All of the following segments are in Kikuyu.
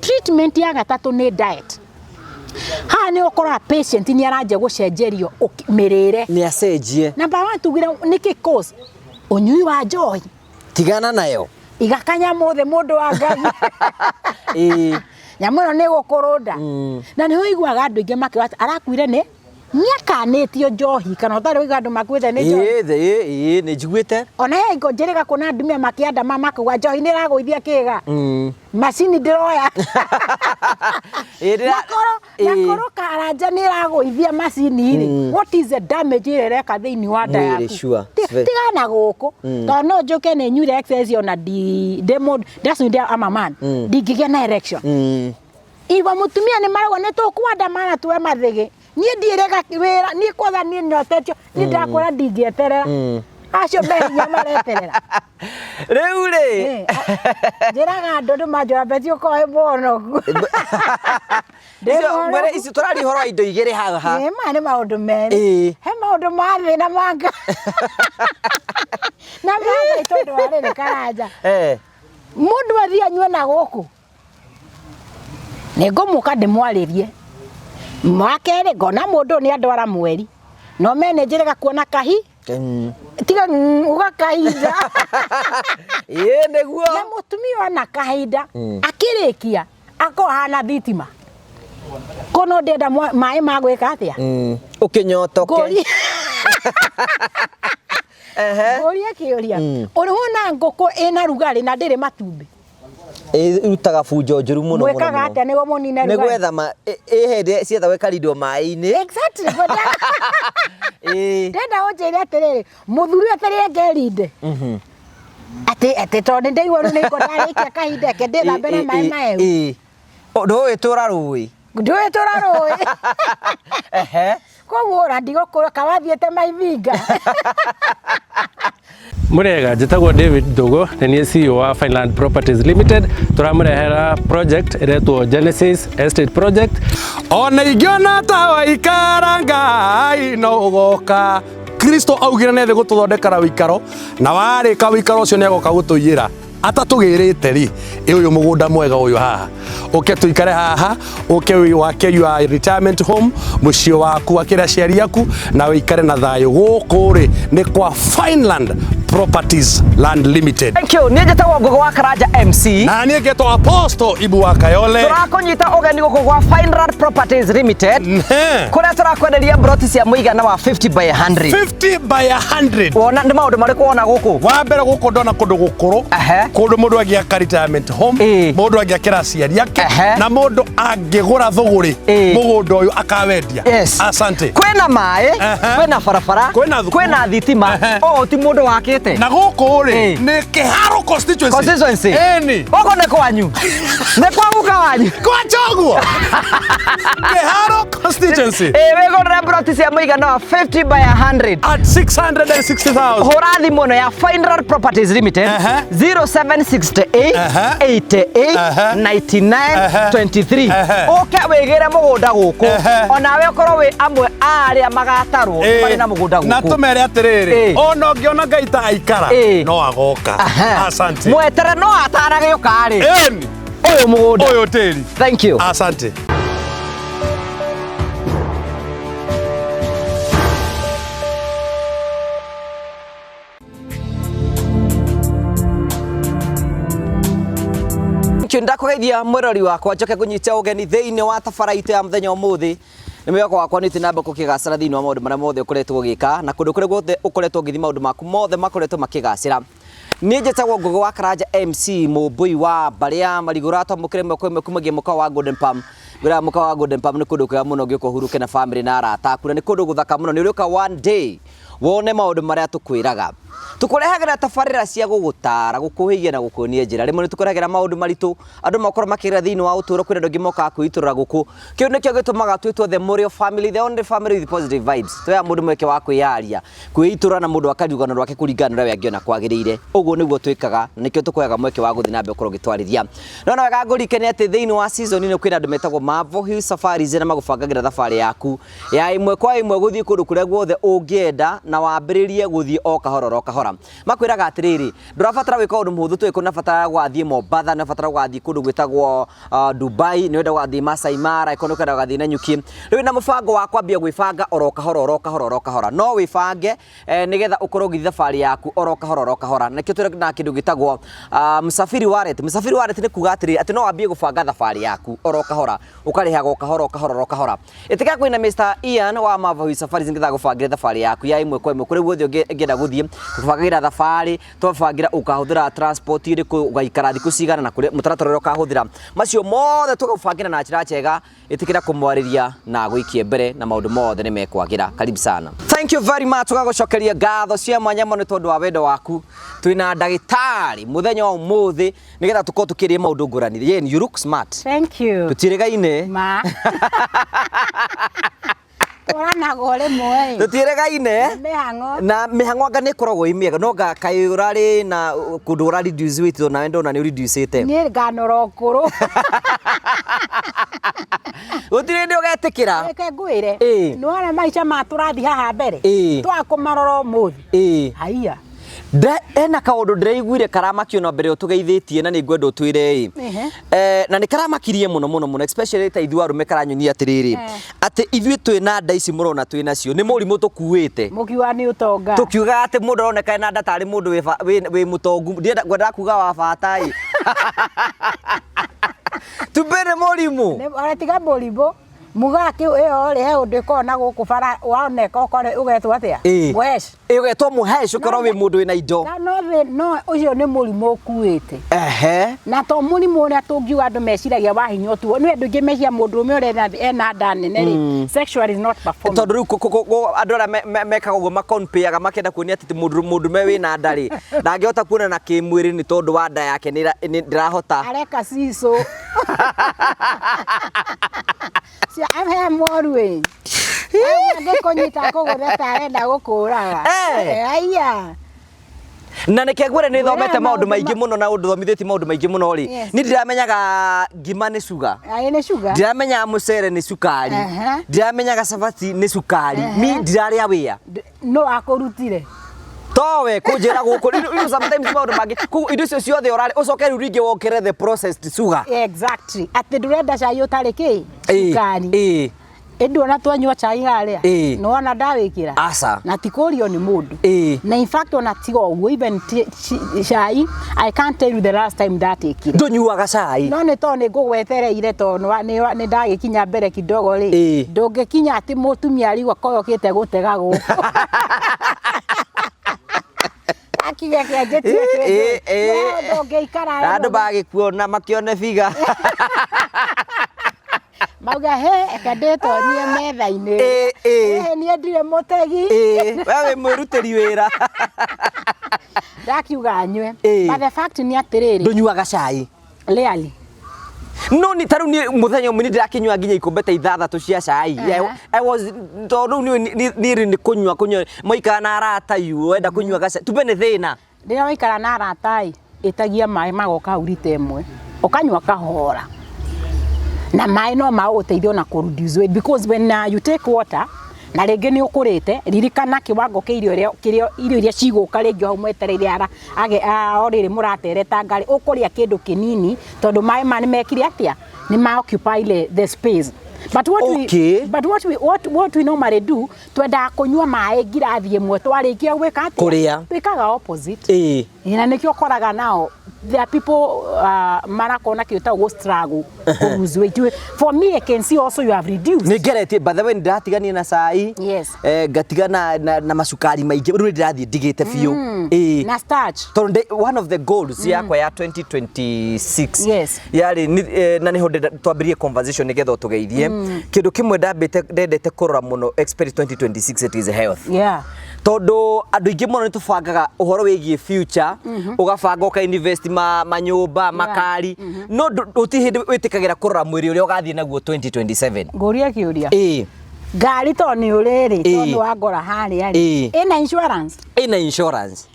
Treatment ya gatatũ nĩ diet. Haha nĩ ũkoraga patient nĩ aranjia gũcenjerio mĩrĩre. Nĩ acenjie. Number one tugire nĩkĩ cause? Ũnyui wa njohi. Tigana nayo. Iga kanyamũ thĩ mũndũ wa Ngai. Ĩĩ. Nyamũ ĩno nĩ ĩgũkũrũnda. Na nĩ ũiguaga andũ aingĩ makiuga atĩ arakuire nĩ nĩakanĩtio njohi kana ũtarĩ ũigua andũ makuĩte nĩ njohi. Ĩĩ, ĩĩ, ĩĩ, nĩ njiguĩte. Ona he hingo njĩrĩga kuona atumia makĩandama makauga njohi nĩ ĩragũithia kĩga. Macini ndĩroya. Ĩĩ, ndĩra- Nakorwo Ĩĩ. nakorwo karanja nĩ ĩragũithia macini rĩ, what is the damage ĩrĩa ĩreka thĩinĩ wa nda Mwĩrĩ, yaku? sure. Tiga na gũkũ tondũ no njũke nĩ nyuire excess ona ndi ndĩ mũndũ that's why I'm a man ndingĩgĩa na erection. Igua mũtumia nĩ marauga nĩ tũkwandamana tuwe mathĩgĩ. Niĩ ndiĩrĩga wĩra, niĩ kwatha niĩ nyotetio, niĩ ndĩrakwĩra ndingĩeterera. Acio me hinya mareterera. Rĩu rĩ. Njĩraga andũ andũ manjũra Betty ũkorwo wĩ mũhonoku. Ndĩ Icio, mũhonoku. mwene icio tũraria ũhoro wa indo igĩrĩ haha. Ĩĩ, maya nĩ maũndũ merĩ. Ĩĩ. He maũndũ ma thĩ na ma Ngai. Na ma Ngai tondũ wa rĩrĩ Karanja. Eh. Mũndũ athiĩ anyue na gũkũ. Nĩ ngũmũka ndĩmwarĩrie. Wa kerĩ ngona mũndũ ũyũ nĩ andwara mweri. No mene njĩrĩga kuona kahi tiga ũgakahinda. Ĩĩ nĩguo. Na mũtumia ona kahinda akĩrĩkia akorwo ahana thitima. Ko no ndĩrenda maĩ ma gwĩka atĩa? Ũkĩnyotoke. Ngũrie. Ngũrie kĩũria. Ũrĩ wona ngũkũ ĩna rugarĩ na ndĩrĩ matumbĩ? Ĩrutaga bunjo njũru mũno mũno. Mwĩkaga atĩa nĩguo mũnine Nĩ rugarĩ? gwetha ma ĩ hĩndĩ ciethagwo ĩkarindwo maĩ-inĩ. Exactly. Ĩĩ. Ndĩrenda ũnjĩre atĩrĩrĩ, mũthuri eterere ngerinde. Atĩ atĩ tondũ nĩ ndaigua rĩu nĩ ndarĩkia kahinda ke ndĩthambe na maĩ mahehu. Ĩĩ. Ndũĩ tũra rũĩ. Ndũĩ tũra rũĩ. Ehe. Koguo ora ndigũkũra kawathiĩte maithinga. Mũrĩega, njĩtagwo David Ndũgũ, nĩ niĩ CEO wa Fineland Properties Limited. Tũramũrehera project ĩretwo Genesis Estate Project. Ona ingĩona ta waikara Ngai no ũgoka. Kristo augire nĩ thĩ gũtũthondekera wĩikaro na warĩka wĩikaro ũcio nĩ agoka gũtũiyĩra. Atatũgĩrĩte rĩ, ĩ ũyũ mũgũnda mwega ũyũ haha, ũke tũikare haha, ũke wake your retirement home, mũciĩ waku wakĩre aciari aku na ũikare na thayũ. Gũkũ rĩ nĩ kwa Fineland Properties Land Limited. Thank you. Niĩ njĩtagwo Ngũgĩ wa Karanja MC. Na niĩ ngetwo Apostle Ibu wa Kayole. Tũrakũnyita ũgeni gũkũ gwa Fineland Properties Limited. Kũrĩa tũrakwenderia mburoti cia mũigana wa 50 by 100. 50 by 100. Wona nĩ maũndũ marĩkũ wona gũkũ? Wa mbere gũkũ ndona kũndũ gũkũrũ Ehe. kũndũ mũndũ angĩaka retirement home Ĩĩ. mũndũ angĩakĩra aciari ake Ehe. na mũndũ angĩgũra thũgũrĩ Ĩĩ. mũgũnda ũyũ akawendia. Yes. Asante. Kwĩna maĩ, Ehe. kwĩna barabara, Kwĩna thukuru. kwĩna thitima. Ehe. Ũũ ti mũndũ wakĩte. Na gũkũ rĩ Ĩĩ. nĩ Kĩharũ constituency. Constituency. Ĩni. Gũkũ nĩ kwanyu. Nĩ kwa guka wanyu. Kwa Choguo. Kĩharũ constituency. Ĩĩ wĩgũrĩre mburoti cia mũigana wa 50 by 100. At 660,000. Hũra thimũ ĩno ya Fineland Properties Limited Ehe. 0768 Ehe. 88 Ehe. 99 Ehe. 23 Ehe. ũke wĩgĩre mũgũnda gũkũ Ehe. onawe ũkorwo wĩ amwe a arĩa magatarwo Ĩĩ. marĩ na mũgũnda na gũkũ tũmere atĩrĩrĩ Ĩĩ. ona ũngĩona Ngai ta aikara Ĩĩ. no agoka Aha. asante mwetere no ataragĩũka rĩ Ĩni. ũyũ mũgũnda ũyũ tĩri thank you asante. Thank you. Ndakũgeithia mwĩrori wakwa njoke ngũnyite ũgeni thĩinĩ wa tabara itũ ya mũthenya ũmũthĩ. Nĩ mwĩhoko wakwa nĩ ũthiĩ na mbere gũkĩgacĩra thĩinĩ wa maũndũ marĩa mothe ũkoretwo ũgĩka na kũndũ kũrĩa guothe ũkoretwo ũgĩthiĩ maũndũ maku mothe makoretwo makĩgacĩra. Niĩ njĩtagwo Ngũgĩ wa Karanja MC mũmbũi wa mbarĩ ya Marigũ ũratwamũkĩra ĩmwe kwa ĩmwe kumagia mũkawa wa Golden Palm. Ngwĩraga mũkawa wa Golden Palm nĩ kũndũ kwega mũno ũngĩũka ũhurũke na famĩlĩ na arata aku na nĩ kũndũ gũthaka mũno. Nĩ ũrĩũka one day wone maũndũ marĩa tũkwĩraga. Tũkũrehagĩra tabarĩra cia gũgũtara, gũkũhĩgia na gũkuonia njĩra. Rĩmwe nĩ tũkũrehagĩra maũndũ maritũ andũ makorwo makĩgerera thĩinĩ wa ũtũũro, kwĩna andũ angĩ mokaga kwĩitũrũra gũkũ. Kĩu nĩkĩo gĩtũmaga twĩtwo the Mũrĩo family, the only family with positive vibes. Tũheaga mũndũ mweke wa kwĩyaria, kwĩitũrũra na mũndũ akaria rũgano rwake kũringana na ũrĩa we angĩona kwagĩrĩire. Ũguo nĩguo twĩkaga na nĩkĩo tũkũheaga mweke wa gũthiĩ na mbere gũkorwo ũgĩtwarĩria. No na wega ngũririkanie atĩ thĩinĩ wa season ĩno kwĩna andũ metagwo Marvel Hill Safaris na magũbangagĩra thabarĩ yaku ya ĩmwe kwa ĩmwe gũthiĩ kũndũ kũrĩa guothe ũngĩenda na wambĩrĩrie gũthiĩ o kahora oro kahora. Makwĩraga atĩrĩrĩ, ndũrabatara gwĩka ũndũ mũhũthũ tũĩ kũna bata gũgathiĩ Mombatha, nĩ ũrabatara gũgathiĩ kũndũ gwĩtagwo Dubai, nĩ ũrenda gũgathiĩ Masai Mara, ĩkorwo nĩ ũkwenda gũgathiĩ Nanyuki. Rĩu na mũbango wa kwambia gwĩbanga oro kahora oro kahora oro kahora. No wĩbange nĩgetha ũkorwo ũgĩthiĩ thabarĩ yaku oro kahora oro kahora. Nakĩo tũrĩ na kĩndũ gĩtagwo Msafiri Wallet. Msafiri Wallet nĩ kuga atĩrĩrĩ, atĩ no wambie gũbanga thabarĩ yaku oro kahora, ũkarĩhaga o kahora o kahora oro kahora. Ĩtĩkĩra kwĩna Mr. Ian wa Mavahui Safaris nĩgetha agũbangĩre thabarĩ yaku ya ĩmwe kwa ĩmwe kũrĩa guothe ũngĩenda gũthiĩ. Tũbangagĩra thabarĩ, twabangĩra ũkahũthĩra transport ĩrĩkũ, ũgaikara thikũ cigana na kũrĩa mũtaratara ũrĩa ũkahũthĩra. Macio mothe tũgagũbangĩra na njĩra njega. Ĩtĩkĩra kũmwarĩria na agũikie mbere na maũndũ mothe nĩ mekwagĩra. Karibu sana. Thank you very much. Tũgagũcokeria ngatho cia mwanya mũno nĩ tondũ wa wendo waku. Twĩna ndagĩtarĩ mũthenya wa ũmũthĩ nĩgetha tũkorwo tũkĩrĩa maũndũ ngũrani. Jane, you look smart. Thank you. Tũtiĩrĩgaine. Ma. Tũranagwo rĩmwe. Tũtiĩrĩgaine. Mĩhang'o. Na mĩhang'o anga nĩ ĩkoragwo ĩ mĩega no nga kaĩ ũrarĩ na kũndũ ũra reduce weight tondũ nawe ndona nĩ ũreducĩte. Niĩ nganora ũkũrũ. Gũtirĩ hĩndĩ ũgetĩkĩra. Reke ngwĩre. Ĩĩ. Nĩwona maica ma tũrathiĩ haha mbere. Ĩĩ. Twaga kũmarora ũmũthĩ. Ĩĩ. Haiya. Ena kaũndũ ndĩraiguire karamakio na mbere ũtũgeithĩtie na nĩ ngwenda ũtwĩre ĩ. Ehe. Na nĩ karamakirie mũno mũno mũno especially ta ithuĩ arũme karanyonia atĩrĩrĩ atĩ ithuĩ twĩna nda ici mũrona twĩ nacio nĩ mũrimũ tũkuĩte. Mũkiuga nĩ ũtonga. Tũkiugaga atĩ mũndũ aroneka ena nda tarĩ mũndũ wĩ mũtongu, ndienda ngwendaga kuga wa bata ĩ. Tumbe nĩ mũrimũ. Ona tiga mũrimũ. Mugaga kĩu ĩyo rĩ he ũndũ ĩkoragwo na gũkũ bara woneka ũkore ũgetwo atĩa? Ĩĩ. Wesh. Ĩ ũgetwo mũhesh ũkorwo wĩ mũndũ wĩna indo. Na no thĩ no ũcio nĩ mũrimũ ũkuĩte. Ehe. Na to mũrimũ ũrĩa tũngiuga andũ meciragia wa hinya ũtuo. Nĩ andũ aingĩ meciria mũndũrũme ũrĩa ena nda nene rĩ, sexually is not performing. Tondũ rĩu andũ arĩa mekaga ũguo makompeaga makenda kuonia atĩ mũndũrũme wĩna nda rĩ ndangĩhota kuonana kĩmwĩrĩ nĩ tondũ wa nda yake ndĩrahota. Areka cicũ. Cia he moru ĩ. Angĩkũnyita kũgũthe ta arenda gũkũraga. Aya. Na nĩkĩo ngwĩre nĩ thomete maũndũ maingĩ mũno na ũndũ thomithĩtie maũndũ maingĩ mũno rĩ. Niĩ ndiramenyaga ngima nĩ sugar. Aĩ nĩ sugar. Ndiramenyaga mũcere nĩ cukari. Ndiramenyaga cabaci nĩ cukari. Ni ndirarĩa wĩa. No akũrutire. Towe kũnjĩra gũkũ rĩu sometimes maũndũ mangĩ koguo indo icio ciothe ũrarĩa ũcoke rĩu rĩngĩ wongerere the processed sugar. Exactly. Atĩ ndũrenda cai ũtarĩ kĩ? Cukari. Ĩĩ. Ĩndĩ ona twanyua cai harĩa. Ĩĩ. Nĩwona ndawĩkĩra? Aca. Na ti kũrio nĩ mũndũ. Ĩĩ. Na in fact ona tiga ũguo even cai I can't tell you the last time ndatekire. Ndũnyuaga cai? No nĩ tondũ nĩ ngũgwetereire tondũ nĩ ndagĩkinya mbere kidogo rĩ. Ĩĩ. Ndũngĩkinya atĩ mũtumia arigwo koyokĩte gũtega gũkũ. Akinya kĩanjĩtie kĩndũ. No ndũngĩikara. Na andũ magĩkuona makĩone biga. Mauga he eke ndĩtonyie metha-inĩ. Ĩĩ. Niĩ ndirĩ mũtegi. Ĩĩ, we wĩ mwĩrutĩri wĩra. Ndakiuga nyue. Ĩĩ. But the fact nĩ atĩrĩrĩ. Ndũnyuaga cai? Rarely. No ni ta rĩu niĩ mũthenya ũmwe nĩ ndĩrakĩnyua nginya ikombe ta ithathatũ cia cai. I was tondũ rĩu niĩ nĩ kũnyua kũnyua mwaikara na arata yu wenda kũnyua gacai. Tumbe nĩ thĩna. Rĩrĩa waikara na arata ĩ, ĩtagia maĩ magoka hau rita ĩmwe, ũkanyua kahora. Na maĩ no magũgũteithia ona kũ reduce weight because when you take water na rĩngĩ nĩ ũkũrĩte, ririkana kĩwango kĩa irio iria kĩrĩa irio iria cigũka rĩngĩ o hau mwetereire ara age o rĩrĩ mũrateretanga rĩ, ũkũrĩa kĩndũ kĩnini tondũ maĩ ma nĩ mekire atĩa? Nĩ ma occupy the space. But what Okay. we, but what we, what, what we normally do, twendaga kũnyua maĩ ngirathi ĩmwe twarĩkia gwĩka atĩa? Kũrĩa. Twĩkaga opposite. Ĩĩ. Na nĩkĩo ũkoraga nao there are people marakorwo na kĩndũ gĩtagwo struggle to lose weight. For me I can see also you have reduced. Nĩ ngeretie by the way nĩ ndĩratigania na cai. Yes. Ngatiga na macukari maingĩ rĩu nĩ ndĩrathiĩ ndigĩte biũ. Ĩĩ. Na starch. Tondũ one of the goals yakwa ya 2026 Yes. yarĩ na nĩho twambĩrĩrie conversation nĩgetha ũtũgeithie. Kĩndũ kĩmwe ndambĩte ndendete kũrora mũno expect 2026 it is health. Yeah. Tondũ andũ aingĩ mũno nĩ tũbangaga ũhoro wĩgiĩ future, ũgabanga ũka invest manyũmba, makari, no gũtirĩ hĩndĩ wĩtĩkagĩra kũrora mwĩrĩ ũrĩa ũgathiĩ naguo 2027. Ngũrie kĩũria. Ĩĩ. Ngari to nĩ ũrĩ rĩ, Ĩĩ. tondũ wangora harĩa rĩ. Ĩĩ. Ĩna insurance? Ĩna insurance.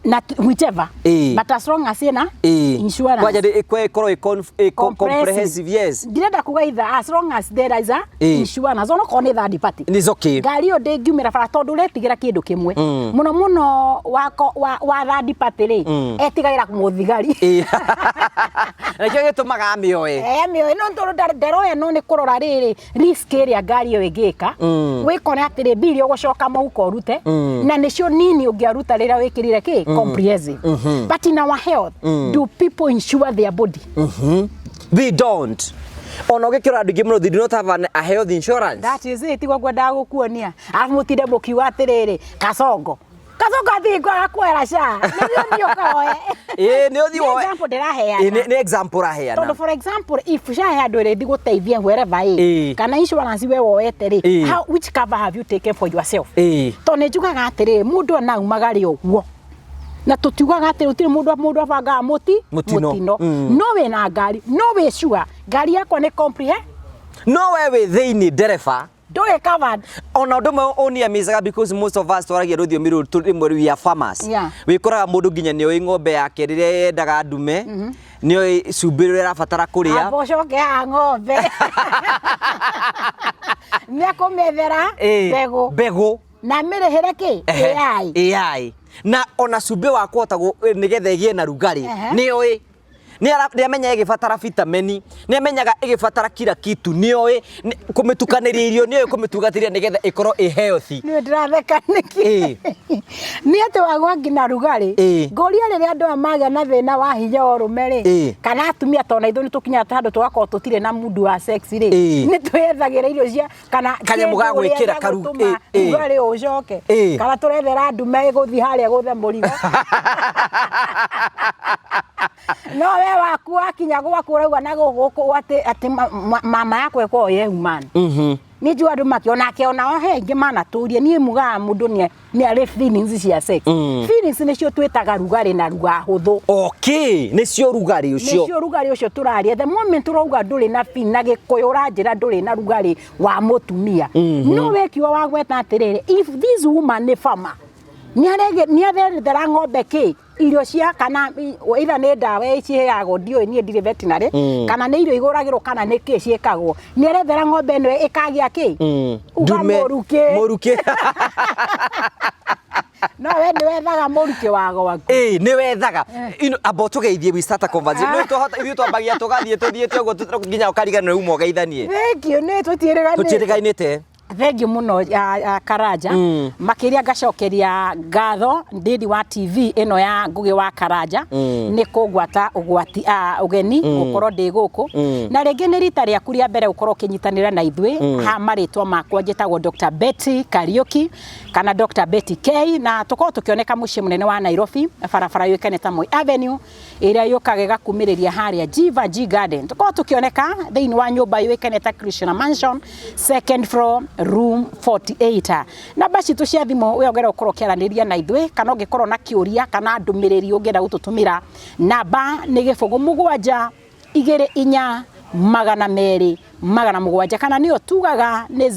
Na whichever. But as long as ĩna insurance. Kwanja ĩkorwo ĩ comprehensive, yes. Ndirenda kuga either, as long as there is a insurance, onokorwo nĩ third party. It's okay. Ngari ĩyo ndĩngiumĩra bara tondũ ũretigĩra kĩndũ kĩmwe mũno mũno wa third party rĩ, etigagĩra mũthigari. Na nĩkĩo gĩtũmaga amĩoe. Mĩoe no tondũ ndaroya, no nĩ kũrora rĩrĩ risk ĩrĩa ngari ĩyo ĩngĩka, wĩkore atĩrĩ mbia iria ũgũcoka mũhuko ũrute na nĩcio nini ũngĩaruta rĩrĩa wĩkĩrire kĩ comprehensive. But in our health, do people insure their body? We don't. Ona ũgĩkĩrora andũ aingĩ mũno, they do not have a health insurance. That is it. Tiguo ngwendaga gũkuonia, arabu mũtinde mũkiuga atĩrĩrĩ, kasongo kasongo athiĩ agakuoera SHA nĩguo thiĩ ũkoe. Ĩĩ, nĩ ũthiĩ Nĩ woe. example ndĩraheana. Ĩĩ, nĩ example ũraheana. Tondũ for example, if SHA he andũ ĩrĩthi gũteithia wherever ĩ kana insurance we woete rĩ, which cover have you taken for yourself? Tondũ nĩ njugaga atĩrĩrĩ, mũndũ ona aumagare ũguo na tũtiugaga atĩ gũtirĩ mũndũ abangaga mũti Mũtino. Mũtino. No wĩna ngari, no wĩ sure ngari yakwa nĩ comprehend No we wĩ thĩinĩ ndereba ndũrĩ covered. Ona ũndũ ũmwe ũniamizaga, because most of us twaragia rũthiomi rũrũ rĩmwe, we are farmers. Wĩkoraga mũndũ nginya nĩoĩ ng'ombe yake rĩrĩa yendaga ndume, nĩoĩ cumbĩ ũrĩa ĩrabatara kũrĩa. Amba ũcoke haha, ng'ombe nĩ akũmĩethera mbegũ mbegũ na mĩrĩhĩre kĩ AI. AI na ona cumbĩ wa kũhota nĩgetha ĩgĩe na rugarĩ. Nĩoĩ, nĩ amenya ĩgĩbatara vitamini, nĩ amenyaga ĩgĩbatara kila kitu, nĩoĩ kũmĩtukanĩria irio, nĩoĩ kũmĩtungatĩria nĩgetha ĩkorwo ĩ healthy. Nĩ ndĩratheka nĩkĩ? Nĩ atĩ wagwa nginya rugarĩ. Ngũria rĩrĩa andũ aya magĩa na thĩna wa hinya wa ũrũme rĩ, kana atumia, tondũ na ithuĩ nĩ tũkinyaga handũ tũgakorwo tũtirĩ na mundu wa sex rĩ, nĩ twĩethagĩra irio cia kana Kanyamũ ga kĩndũ ũrĩa gwĩkĩra gĩa gũtũma rugarĩ ũcoke, kana tũrethera ndume ĩgũthiĩ harĩa gũthe mũrigo, no we waku wakinya gwaku ũrauga na gũkũ atĩ mama yakwa ĩkoragwo ye human. Nĩ njũĩ andũ makĩona ake onao he aingĩ manatũria. Niĩ mugaga mũndũ nĩ arĩ feelings cia sex. Feelings nĩcio twĩtaga rugarĩ na ruga hũthũ. Okay, nĩcio rugarĩ ũcio. Nĩcio rugarĩ ũcio tũraria. The moment ũrauga ndũrĩ na feel, na gĩkũyũ ũranjĩra ndũrĩ na rugarĩ wa mũtumia, no wekiwa wagweta atĩrĩrĩ, if this woman nĩ farmer, nĩ arethera ng'ombe kĩ irio cia kana either nĩ ndawa ciheagwo, ndiũĩ, niĩ ndirĩ veterinary, kana nĩ irio igũragĩrwo kana nĩ kĩ ciĩkagwo, nĩ arethera ng'ombe ĩno ĩkagĩa kĩ uga Ndume. Mũrukĩ. Mũrukĩ. No we nĩ wethaga mũrukĩ wa gwaku. Ĩĩ, nĩ wethaga. Amba ũtũgeithie, we start a conversation. No twahota ithuĩ twambagia tũgathiĩ tũthiĩte ũguo nginya ũkariganĩrwo uma ũgeithanie. Thank you, nĩ tũtiĩrĩganĩte. Tũtiĩrĩgainĩte. Thank you mũno, Karanja. Makĩria ngacokeria ngatho Ndindi wa TV ĩno ya Ngugi wa Karanja nĩ kũngwata ũgwati ũgeni gũkorwo ndĩ gũkũ. Na rĩngĩ nĩ rita rĩaku rĩa mbere gũkorwo ũkĩnyitanĩra na ithuĩ, ha marĩtwa makwa njĩtagwo Dr. Betty Kariuki kana Dr. Betty K, na tũkorwo tũkĩoneka mũciĩ mũnene wa Nairobi, barabara yũĩkaine ta Moi Avenue ĩrĩa yũkaga ĩgakumĩrĩria harĩa Jiva G Garden. Tũkorwo tũkĩoneka thĩinĩ wa nyũmba yũĩkaine ta Krishna Mansion, second floor, room 48. Namba citũ cia thimũ wĩongere gũkorwo ũkĩaranĩria na ithuĩ, kana ũngĩkorwo na kĩũria kana ndũmĩrĩri ũngĩenda gũtũtũmĩra, namba nĩ 0 7 2 4 200 700, kana nĩyo tugaga nĩ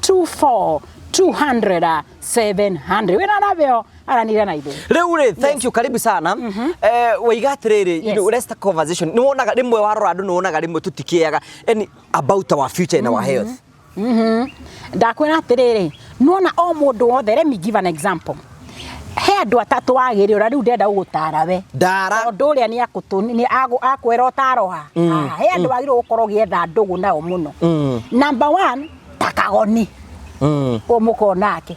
0724 200 700. Wĩna namba ĩyo, aranĩria na ithuĩ. Rĩu rĩ, thank you, karibu sana. Waiga atĩrĩrĩ, let's start conversation. Nĩ wonaga rĩmwe warora andũ, nĩ wonaga rĩmwe tũtikĩaga any about our future and our health. Ndakwĩra atĩrĩrĩ, nĩwona o mũndũ wothe, let me give an example, he andũ atatũ wagĩrĩra rĩu ndĩrenda gũgũtara we. Ndara. Tondũ ũrĩa nĩ akũtũ nĩ akwĩra ũtaro haha, he andũ wagĩrĩirwo gũkorwo ũgĩetha ndũgũ nao mũno. Number one, ta kagoni ũmũkorwo nake.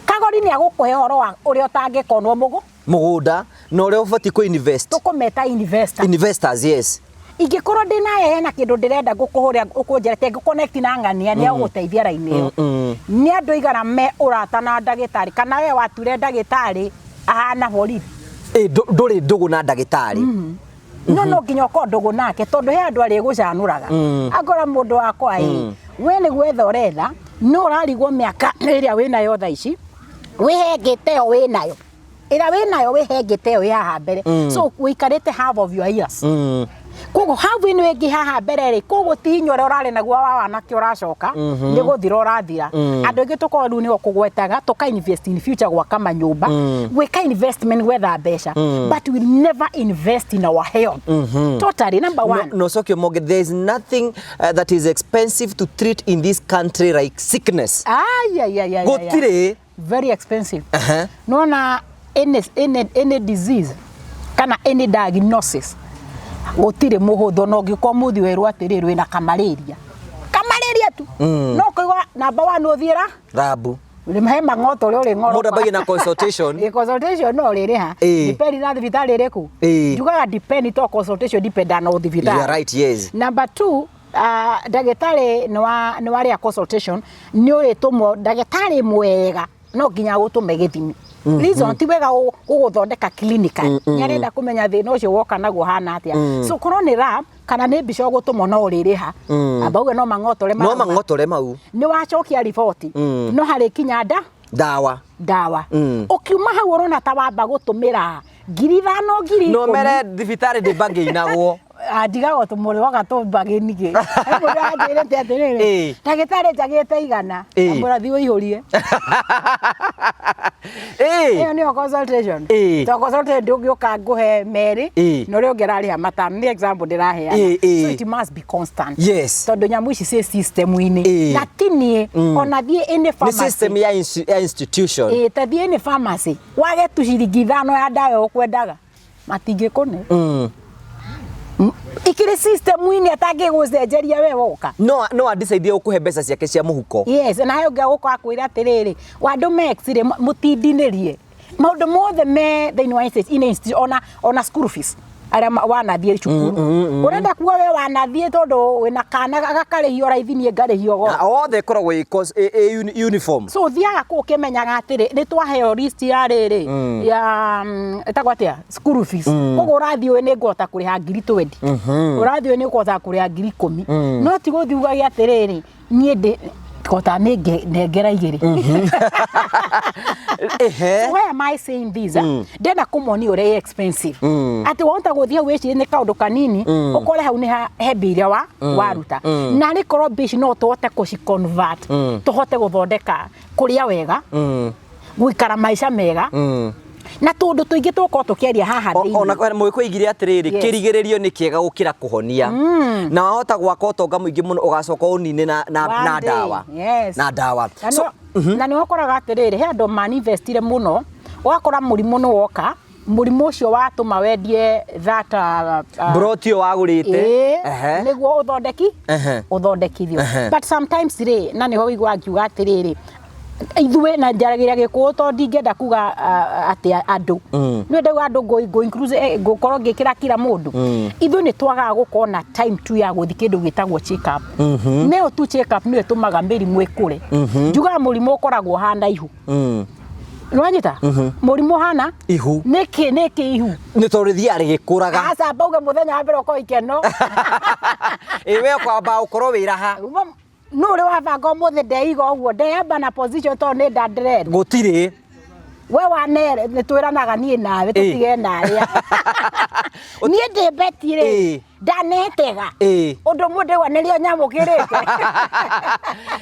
Kagoni nĩ agũkũhe ũhoro wa ũrĩa ũtangĩkonwo mũgũ mũgũnda na ũrĩa ũbatiĩ kũ invest. Tũkũmeta investor. Investors, yes. Ingĩkorwo ndĩ naye hena kĩndũ ndĩrenda ngũkũhũrĩra, ũkũnjĩra ngũconnect na ng'ania, nĩ agũgũteithia raini ĩyo. Nĩ andũ aigana me ũrata na ndagĩtarĩ, kana we wature ndagĩtarĩ ahana borithi? Ĩ, ndũrĩ ndũgũ na ndagĩtarĩ. No nginya ũkorwo ndũgũ nake, tondũ he andũ arĩgũcanũraga. Angora mũndũ wakwa ĩ, we nĩ gwetha ũretha, no ũrarigwo mĩaka ĩrĩa wĩnayo thaa ici, wĩhengete ĩyo wĩnayo, ĩrĩa wĩnayo wĩhengete ĩyo ĩ haha mbere, so wĩikarĩte half of your years. Koguo hau ĩno ĩngĩ haha mbere rĩ, koguo ti hinya ũrĩa ũrarĩ naguo wa wanake ũracoka, nĩ gũthira ũrathira. Andũ aingĩ tũkoragwo rĩu nĩo kũgwetaga tũka invest in future, gwaka manyũmba, gwĩka investment, gwetha mbeca, but we never invest in our health totally, number one. No, no Monge, there is nothing that is expensive to treat in this country like sickness. Ai, ai, ai, ai, ai, ai. Gũtirĩ. Very expensive. Nona any disease kana any diagnosis gũtirĩ mũhũthũ. Na ũngĩkorwo mũthi werwo atĩrĩrĩ, wĩna kamalaria, kamalaria tu, no kũigua number one ũthiĩra Rabu. He mang'oto ũrĩa ũrĩ ng'oro. Mũndũ ambagia na consultation. Ĩ, consultation no ũrĩrĩha. Depend na thibitarĩ ĩrĩkũ. Njugaga depend to consultation depend na thibitarĩ. You are right, yes. Number two, ndagĩtarĩ nĩ warĩa consultation, nĩ ũrĩtũmwo ndagĩtarĩ mwega no nginya gũtũme gĩthimi. Reason ti wega gũgũthondeka clinical, nĩ arenda kũmenya thĩna ũcio woka naguo hana atĩa. So korwo nĩ lab kana nĩ mbica ũgũtũmwo, no ũrĩrĩha. Amba uge no mang'otore No marauga. mang'otore mau. Nĩ wacokia riboti, no harĩ kinya nda Ndawa. Ndawa. Ũkiuma hau ũrona ta wamba gũtũmĩra 5,000, ngiri No 10. mere thibitarĩ ndĩmbangĩinagwo. Ndigagwo tũmũrĩ woka tũmbagĩnigĩ. Mũndũ anjĩrĩte atĩrĩrĩ, ndagĩtarĩ, njagĩte 100. Amwĩra thiĩ ũihũrie. Ĩyo nĩyo consultation. To consultation ndũngĩũka ngũhe merĩ na ũrĩa ũngĩ ararĩha 5, nĩ example ndĩraheana. So it must be constant. Tondũ nyamũ ici ciĩ system-inĩ. Na ti niĩ, ona thiĩ any Nĩ pharmacy. system ya institution. Ĩĩ, ta thiĩ any pharmacy wage tu ciringi 5 ya ndawa ũkwendaga, matingĩkũne. Ikĩrĩ system-inĩ atangĩgũcenjeria we woka. No adecide gũkũhe mbeca ciake cia mũhuko. Yes, na he ũngĩ agũka akwĩra atĩrĩrĩ, wandũ mex rĩ, mũtindinĩrie maũndũ mothe me thĩinĩ wa in institute, ona school fees arĩa wanathiĩ cukuru, ũrenda kuga we wanathiĩ tondũ wĩna kana gakarĩhio raithi, niĩ ngarĩhio goro. Na othe ĩkoragwo ĩ uniform. So ũthiaga kũu ũkĩmenyaga atĩrĩ, nĩ twaheo list ya rĩrĩ ya ĩtagwo atĩa, school fees. Koguo ũrathiĩ ũĩ nĩ ngũhota kũrĩha ngiri 20, ũrathiĩ ũĩ nĩ ũkũhota kũrĩha 10,000, no ti gũthiĩ ugage atĩrĩrĩ, niĩ ndĩ kota nĩ nengera 2. So why am I saying this? Ndenda kũmonia ũrĩa ĩ expensive, atĩ wahota gũthiĩ hau wĩcirie nĩ kaũndũ kanini, ũkore hau nĩ he mbia iria waruta, na arĩ korwo mbia ici no tũhote kũci convert, tũhote gũthondeka kũrĩa wega, gũikara maica mega, na tũndũ tũingĩ tũgũkorwo tũkĩaria haha thĩinĩ. Ona mũgĩkũyũ aigire atĩrĩrĩ, kĩrigĩrĩrio nĩ kĩega gũkĩra kũhonia, na wahota gwaka ũtonga mũingĩ mũno ũgacoka ũnine One na day, ndawa. Yes. Na ndawa. Na So na nĩ ũkoraga atĩrĩrĩ, he andũ maninvestire mũno, ũgakora mũrimũ nĩ woka, mũrimũ ũcio watũma wendie that broti ĩyo wagũrĩte. Nĩguo ũthondeki ũthondekithio. But sometimes rĩ, na nĩho wĩiguaga ngiuga atĩrĩrĩ, ithuĩ na njaragĩria gĩkũyũ tondũ ndingĩenda kuga atĩ andũ nĩ ndauga andũ ngũ include, ngũkorwo ngĩkĩra kila mũndũ. Ithuĩ nĩ twagaga gũkorwo na time tu ya gũthiĩ kĩndũ gĩtagwo check up. Nĩyo tu check up nĩyo ĩtũmaga mĩrimũ ĩkũre. Njugaga mũrimũ ũkoragwo ũhana ihu. Nĩwanyita mũrimũ ũhana Ihu. Nĩkĩ ihu? Nĩ tondũ rĩthiaga rĩgĩkũraga. Aca, mbauge mũthenya wa mbere ũkorwo ikeno. Ĩ, we kwamba ũkorwo wĩraha. Nũ ũrĩ wabanga ũmũthĩ ndeiga ũguo ndeyamba na position tondũ nĩ nda dread? Gũtirĩ. We wanere nĩ twĩranaga niĩ nawe tũtige narĩa niĩ ndĩ beti rĩ, ndanetega ũndũ ũmwe ndĩwa nĩrĩo nyamũkĩrĩte.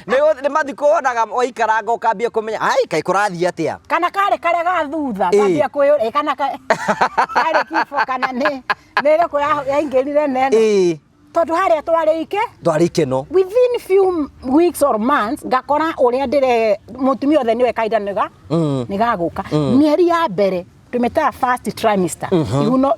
Nĩ mathikũ wonaga waikaranga ũkambia kũmenya ai kaĩ kũrathiĩ atĩa. Kana karĩ karĩa ga thutha kambia kwĩyũra, kana karĩ kifo, kana nĩ ĩrĩkũ yaingĩrire neno, tondũ harĩa twarĩ ike Ndwarĩ ikeno. Within few weeks or months ngakora ũrĩa ndĩre mũtumia othe nĩwe kahinda nĩga nĩgagũka. Mĩeri ya mbere tũmĩtaga first trimester, ihu no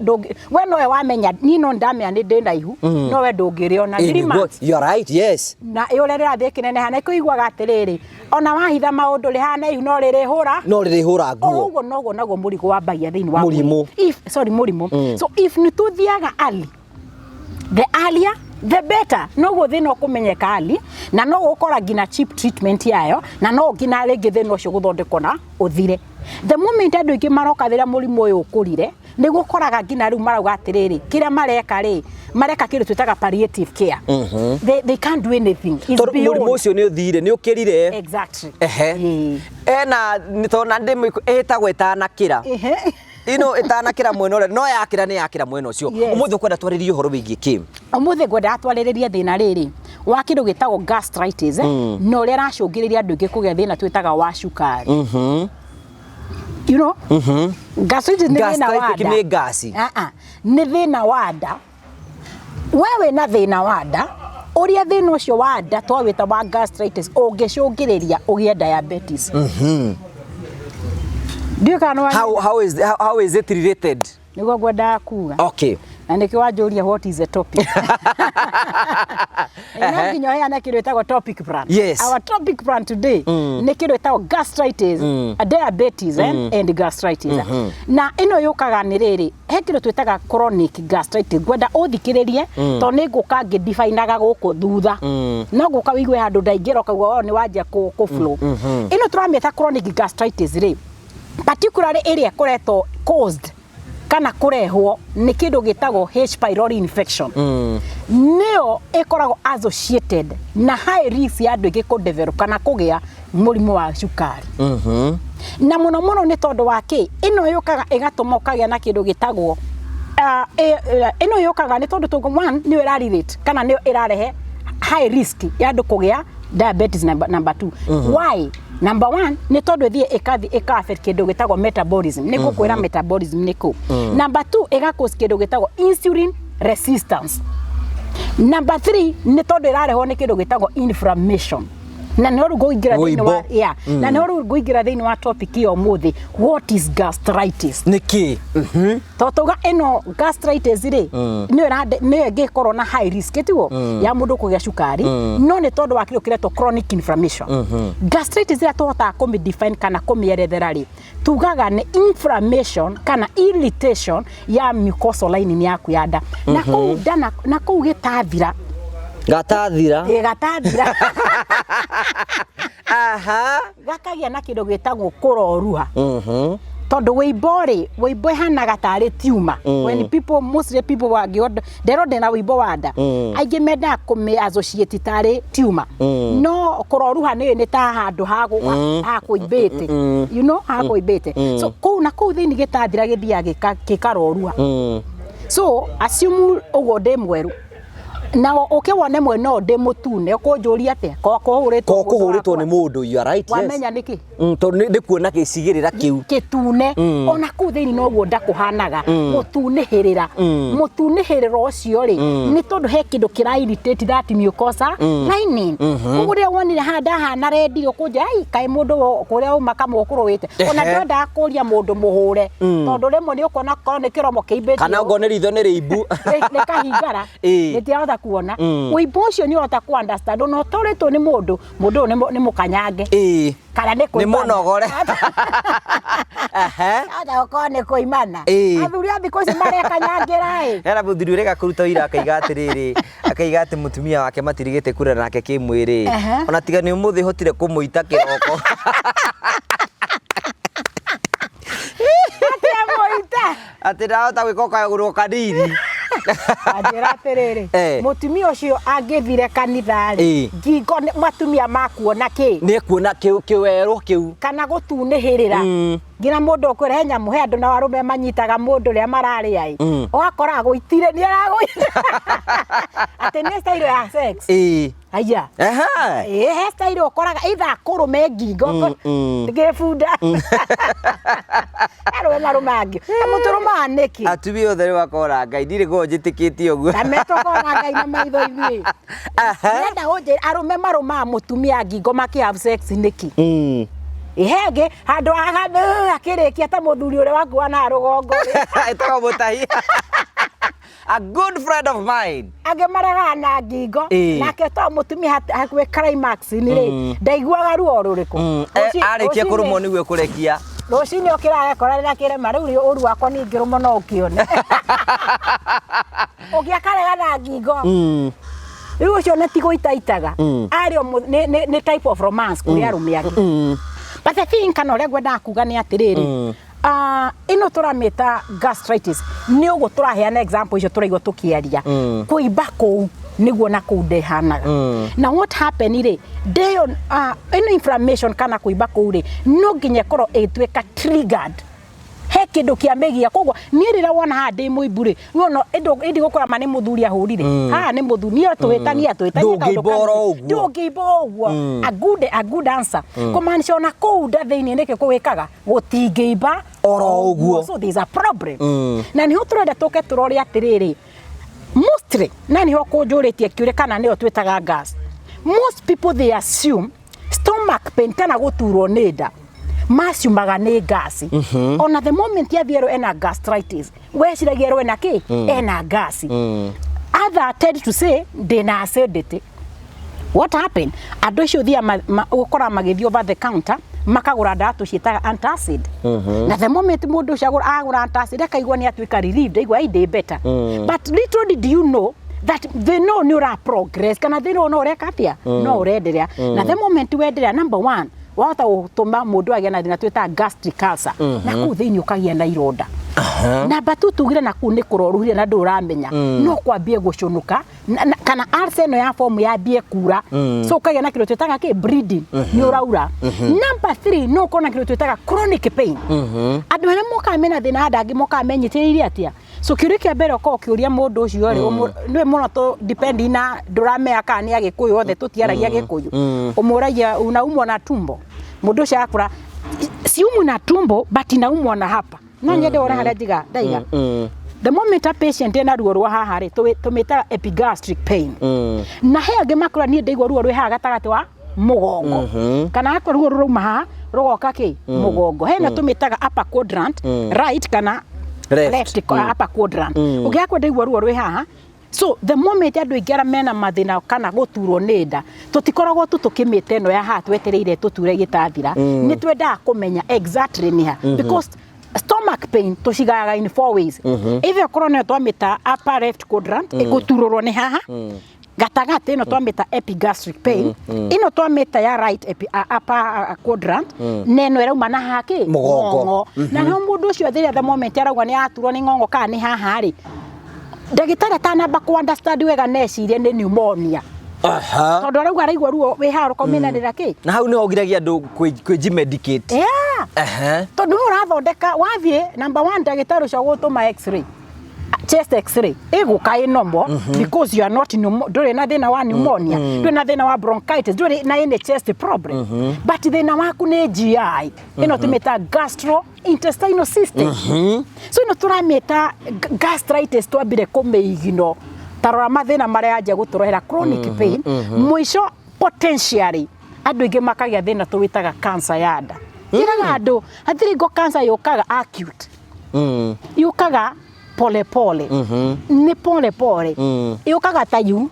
we nowe wamenya, niĩ no ndamenya nĩ ndĩna ihu, no we ndũngĩrĩona. 3 months. You are right, yes. Na ũrĩa rĩrathiĩ kĩneneha na kũiguaga atĩrĩrĩ, ona wahitha maũndũ rĩhana ihu no rĩrĩhũra. No rĩrĩhũra nguo. Ũguo noguo naguo mũrigo wambagia thĩinĩ wa Mũrimũ. mwĩrĩ. If, sorry, mũrimũ. So if nĩ tũthiaga early, the earlier the better, noguo thĩna ũkũmenyeka early, na no ũgũkora nginya cheap treatment yayo, na no nginya rĩngĩ thĩna ũcio gũthondekwo na ũthire. The moment andũ aingĩ maroka rĩrĩa mũrimũ ũyũ ũkũrire, nĩguo ũkoraga nginya rĩu marauga atĩrĩrĩ, kĩrĩa mareka rĩ, mareka kĩndũ twĩtaga palliative care. They can't do anything. It's Tondũ beyond. mũrimũ ũcio nĩ ũthire, nĩ ũkĩrire. Exactly. Ena nĩ tondũ na ndĩ ĩtagwo ĩtanakĩra. Ino ĩtanakĩra mwena ũrĩa no yakĩra nĩ yakĩra mwena ũcio. Yes. Ũmũthĩ ũkwenda twarĩrie ũhoro wĩgiĩ kĩ? Ũmũthĩ ngwendaga twarĩrĩrie thĩna rĩrĩ wa kĩndũ gĩtagwo gastritis na ũrĩa ĩracũngĩrĩria andũ aingĩ kũgĩa thĩna twĩtaga wa cukari. You know? Gastritis nĩ thĩna wa Gastritis nda. nĩ ngasi. Ah, ah. Nĩ thĩna wa nda. We wĩna thĩna wa nda, ũrĩa thĩna ũcio wa nda twawĩta wa gastritis ũngĩcũngĩrĩria ũgĩe diabetes. Ndiũĩ kana nĩ How is it related? Nĩguo ngwendaga kuga. Okay. Na nĩkĩo wanjũria what is the topic. No nginya ũheane kĩndũ gĩtagwo topic plan. Yes. Our topic plan today nĩ kĩndũ gĩtagwo gastritis, diabetes and gastritis. Na ĩno yũkaga nĩ rĩrĩ, he kĩndũ twĩtaga chronic gastritis. Ngwenda ũthikĩrĩrie tondũ nĩ ngũka ngĩdefinaga gũkũ thutha. No ngũka wĩigue handũ ndaingĩra ũkaigua oh, nĩ wanjia kũ flow. Ĩno tũramĩta chronic gastritis rĩ, particularly ĩrĩa ĩkoretwo caused kana kũrehwo nĩ kĩndũ gĩtagwo H pylori infection, nĩyo ĩkoragwo associated na high risk ya andũ aingĩ kũ develop kana kũgĩa mũrimũ wa cukari. Na mũno mũno nĩ tondũ wa kĩ? Ĩno yũkaga ĩgatũma ũkagĩa na kĩndũ gĩtagwo ĩno yũkaga nĩ tondũ one nĩyo ĩra relate kana nĩyo ĩrarehe high risk ya andũ kũgĩa diabetes number two. Why? Number one nĩ tondũ ĩthiĩ ĩkathi ĩka affect kĩndũ gĩtagwo metabolism. Nĩ ngũkwĩra metabolism nĩ kũ. Number two, ĩga cause kĩndũ gĩtagwo insulin resistance. Number three, nĩ tondũ ĩrarehwo nĩ kĩndũ gĩtagwo inflammation, na nĩho rĩu ngũingĩra thĩinĩ wa Wũimbo. Yeah, na nĩho rĩu ngũingĩra thĩinĩ wa topic ĩyo ũmũthĩ, what is gastritis? Nĩ kĩ? Tondũ tauga ĩno gastritis rĩ, nĩyo ĩngĩkorwo na high risk tiguo ya mũndũ kũgĩa cukari, no nĩ tondũ wa kĩndũ kĩretwo chronic inflammation. Gastritis ĩrĩa tũhotaga kũmĩ define kana kũmĩerethera rĩ, tugaga nĩ inflammation kana irritation ya mucosal lining yaku ya nda na kũu nda na kũu gĩtathira. Gatathira. Ĩ, gatathira. Aha. Gakagĩa na kĩndũ gĩtagwo kũroruha, tondũ wĩimbo rĩ, wĩimbo ĩhanaga tarĩ tumor. When people, mostly people wangĩona nderwo ndĩna wĩimbo wa nda, aingĩ mendaga kũmĩ associate tarĩ tumor, no kũroruha nĩ ta handũ hakũimbĩte, you know, hakũimbĩte. So kũu na kũu thĩinĩ gĩtathira gĩthiaga gĩkaroruha. So assume ũguo ndĩ mwerũ na ũke wone mwena ũyũ ndĩ mũtune, ũkũnjũria atĩa? Ko kũhũrĩtwo? Ko kũhũrĩtwo nĩ mũndũ, you are right, yes. Wamenya nĩkĩ? Tondũ nĩ kuona gĩcigĩrĩra kĩu. Gĩtune. Ona kũu thĩinĩ noguo nda kũhanaga mũtunĩhĩrĩra. Mũtunĩhĩrĩra ũcio rĩ, nĩ tondũ he kĩndũ kĩra irritate that mucosa lining. Koguo rĩrĩa wonire haha ndahana red, ũkũnjĩra ai kaĩ mũndũ kũrĩa uma kamũkũrũĩte. Ona ndwendaga kũria mũndũ mũhũre, tondũ rĩmwe nĩ ũkuona korwo nĩ kĩromo kĩimbĩte Kana okorwo nĩ ritho nĩ rĩimbu. Rĩkahingara, rĩtirahota kuona. Wĩimbo ũcio nĩ ũrahota ku understand ona ũtorĩtwo nĩ mũndũ, mũndũ ũyũ nĩ mũkanyange kana nĩ Nĩ kũimana. mũnogore. Ehe. Ahota gũkorwo nĩ kũimana. Athuri a thikũ ici marekanyangĩra ĩ. Hena mũthuri ũreka kũruta wĩra akaiga atĩrĩrĩ, akaiga atĩ mũtumia wake matirigĩte kura nake kĩmwĩrĩ, ona tiga nĩ ũmũthĩ hotire kũmũita kĩroko. Atĩa mũita? Atĩ ndahota gwĩka kagũrũ kanini. Anjĩra atĩrĩrĩ, mũtumia ũcio angĩthire kanitha rĩ, ngingo matumia makuona kĩ? Nĩ kuona kĩwerũ kĩu. Kana gũtunĩhĩrĩra. Nginya mũndũ ũkwĩra he nyamũ, he andũ na arũme manyitaga mũndũ rĩrĩa mararĩa ĩ, ũgakora agũitire, nĩ aragũitire, atĩ nĩ style ya sex. Aya. Ĩ, he style ũkoraga either akũrũme ngingo gĩbunda, arũme marũmangio mũtũrũmaga nĩkĩ? Atumia othe nĩ makora Ngai, ndirĩ korwo njĩtĩkĩtie ũguo. Na metũkona Ngai na maitho ithuĩ. Ndĩrenda ũnjĩre, arũme marũmaga mũtumia ngingo makĩ have sex nĩkĩ? Ihengĩ handũ akĩrĩkia ta mũthuri ũrĩa wakuana na rũgongo rĩ. Ĩtagwo mũtahi, a good friend of mine. Angĩ maregaga na ngingo. Nake to mũtumia hakuhĩ climax nĩ rĩ, ndaiguaga ruo rũrĩkũ? Arĩkia kũrũmwo nĩguo kũrekia. Rũcinĩ ũkĩra agekora rĩrĩa kĩrema rĩu rĩ, ũru wakwa ningĩ rũmo no ũkĩone ũngĩ akarega na ngingo. Rĩu ũcio nĩ ti gũitaitaga arĩ o nĩ type of romance kũrĩ arũme angĩ. But the thing kana ũrĩa ngwendaga kuga nĩ atĩrĩrĩ, ĩno tũramĩta gastritis nĩ ũguo tũraheana example icio tũraigua tũkĩaria, kũimba kũu nĩguo na kũu ndehanaga. Na what happen rĩ, ndĩyo ĩno inflammation kana kũimba kũu rĩ, no nginya ĩkorwo ĩgĩtuĩka triggered he Kĩndũ kĩa mĩgia. Koguo niĩ rĩrĩa wona haha ndĩ mũimbu rĩ, wona ĩndĩ gũkora ma nĩ mũthuri ahũrire haha, nĩ mũthuri niĩ tũhĩtania tũhĩtania. Ndũngĩimba oro ũguo. Ndũngĩimba o ũguo. A good answer kũmaanisha ona kũu nda thĩinĩ nĩkĩ kũgĩkaga gũtingĩimba oro ũguo. So there is a problem, na nĩho tũrenda tũke tũrore atĩrĩrĩ, mostly na nĩho kũnjũrĩtie kĩũria kana nĩyo twĩtaga gas. Most people, they assume stomach pain kana gũturwo nĩ nda maciumaga nĩ gasi. Ona the moment yathiĩ ena gastritis, weciragia erwo ena kĩ, ena gasi. Other tend to say ndĩna acidity. What happened, andũ acio thia ũkora magĩthiĩ over the counter makagũra ndawa tũciĩtaga antacid, na the moment mũndũ ũcio agũra antacid, akaigua nĩ atuĩka relieved, aigua ai ndĩ better. But little did you know that they know nĩ ũra progress kana they know no ũreka atĩa, no ũrenderea. Na the moment wenderea, number one, wahota gũtũma mũndũ agĩe na thĩna twĩtaga gastric ulcer, na kũu thĩinĩ ũkagĩa na ironda. Namba tu tugire na kũu nĩ kũroruhire na ndũramenya no kwambie gũcũnũka kana ulcer ĩno ya fomu yambie kura, so ũkagĩa na kĩndũ twĩtaga kĩ bleeding, nĩ ũraura. Number three, no ũkorwo na kĩndũ twĩtaga chronic pain. Andũ arĩa mokaga mena thĩna wa nda, angĩ mokaga menyitĩrĩire atĩa. So kĩũria kĩa mbere ũkorwo ũkĩũria mũndũ ũcio rĩ, nĩwe mũno tũ depend na ndũramenya kana nĩ Agĩkũyũ othe tũtiaragia Gĩkũyũ, ũmũragia, "Unaumwa na tumbo?" Mũndũ ũcio akũra, "Siumwi na tumbo, but inaumwa na hapa." No nyende wone harĩa njiga ndaiga. The moment a patient ena ruo rwa haha rĩ, tũmĩtaga epigastric pain, na he angĩ makora, "Niĩ ndaigua ruo rwĩ haha gatagatĩ wa mũgongo," kana akora ruo rũrauma haha rũgoka kĩ mũgongo. Hena tũmĩtaga upper quadrant, right kana left. Left, upper quadrant. Ũngĩakwa ndaigua ruo rwĩ haha. So the moment andũ aingĩ arĩa mena mathĩna kana gũturwo nĩ nda, tũtikoragwo tu tũkĩmĩte ĩno ya haha twetereire tũture gĩtathira. Nĩ twendaga kũmenya exactly nĩ ha, because stomach pain tũcigayaga in four ways. Either ũkorwo nĩyo twamĩta upper left quadrant, gũturũrwo nĩ haha gatagatĩ, ĩno twamĩta epigastric pain, ĩno twamĩta ya right upper quadrant, na ĩno ĩrauma na haha kĩ Mũgongo. Ng'ong'o. Na no mũndũ ũcio thĩrĩa the moment arauga nĩ aturwo nĩ ng'ong'o kana nĩ haha rĩ, ndagĩtarĩ atanamba kũ understand wega necirie nĩ pneumonia, tondũ arauga araigua ruo wĩ haha rũkominanĩra kĩ. Na hau nĩho ũgiragia andũ kwĩji-medicate. Yeah. Tondũ nĩ ũrathondeka wathiĩ number one, ndagĩtarĩ ũcio agũtũma X-ray, chest X-ray ĩgũka ĩ normal, because you are not ndũrĩ na thĩna wa pneumonia, ndũrĩ na thĩna wa bronchitis, ndũrĩ na any chest problem, but thĩna waku nĩ GI, ĩno tũmĩta gastrointestinal system. So ĩno tũramĩta gastritis, twambire kũmĩigino. Tarora mathĩna marĩa yanjia gũtũrehera, chronic pain, mũico potentially andũ aingĩ makagĩa thĩna tũwĩtaga cancer ya nda. Njĩraga andũ hatirĩ ngo cancer yũkaga acute, yũkaga pole pole, nĩ pole pole yũkaga ta yu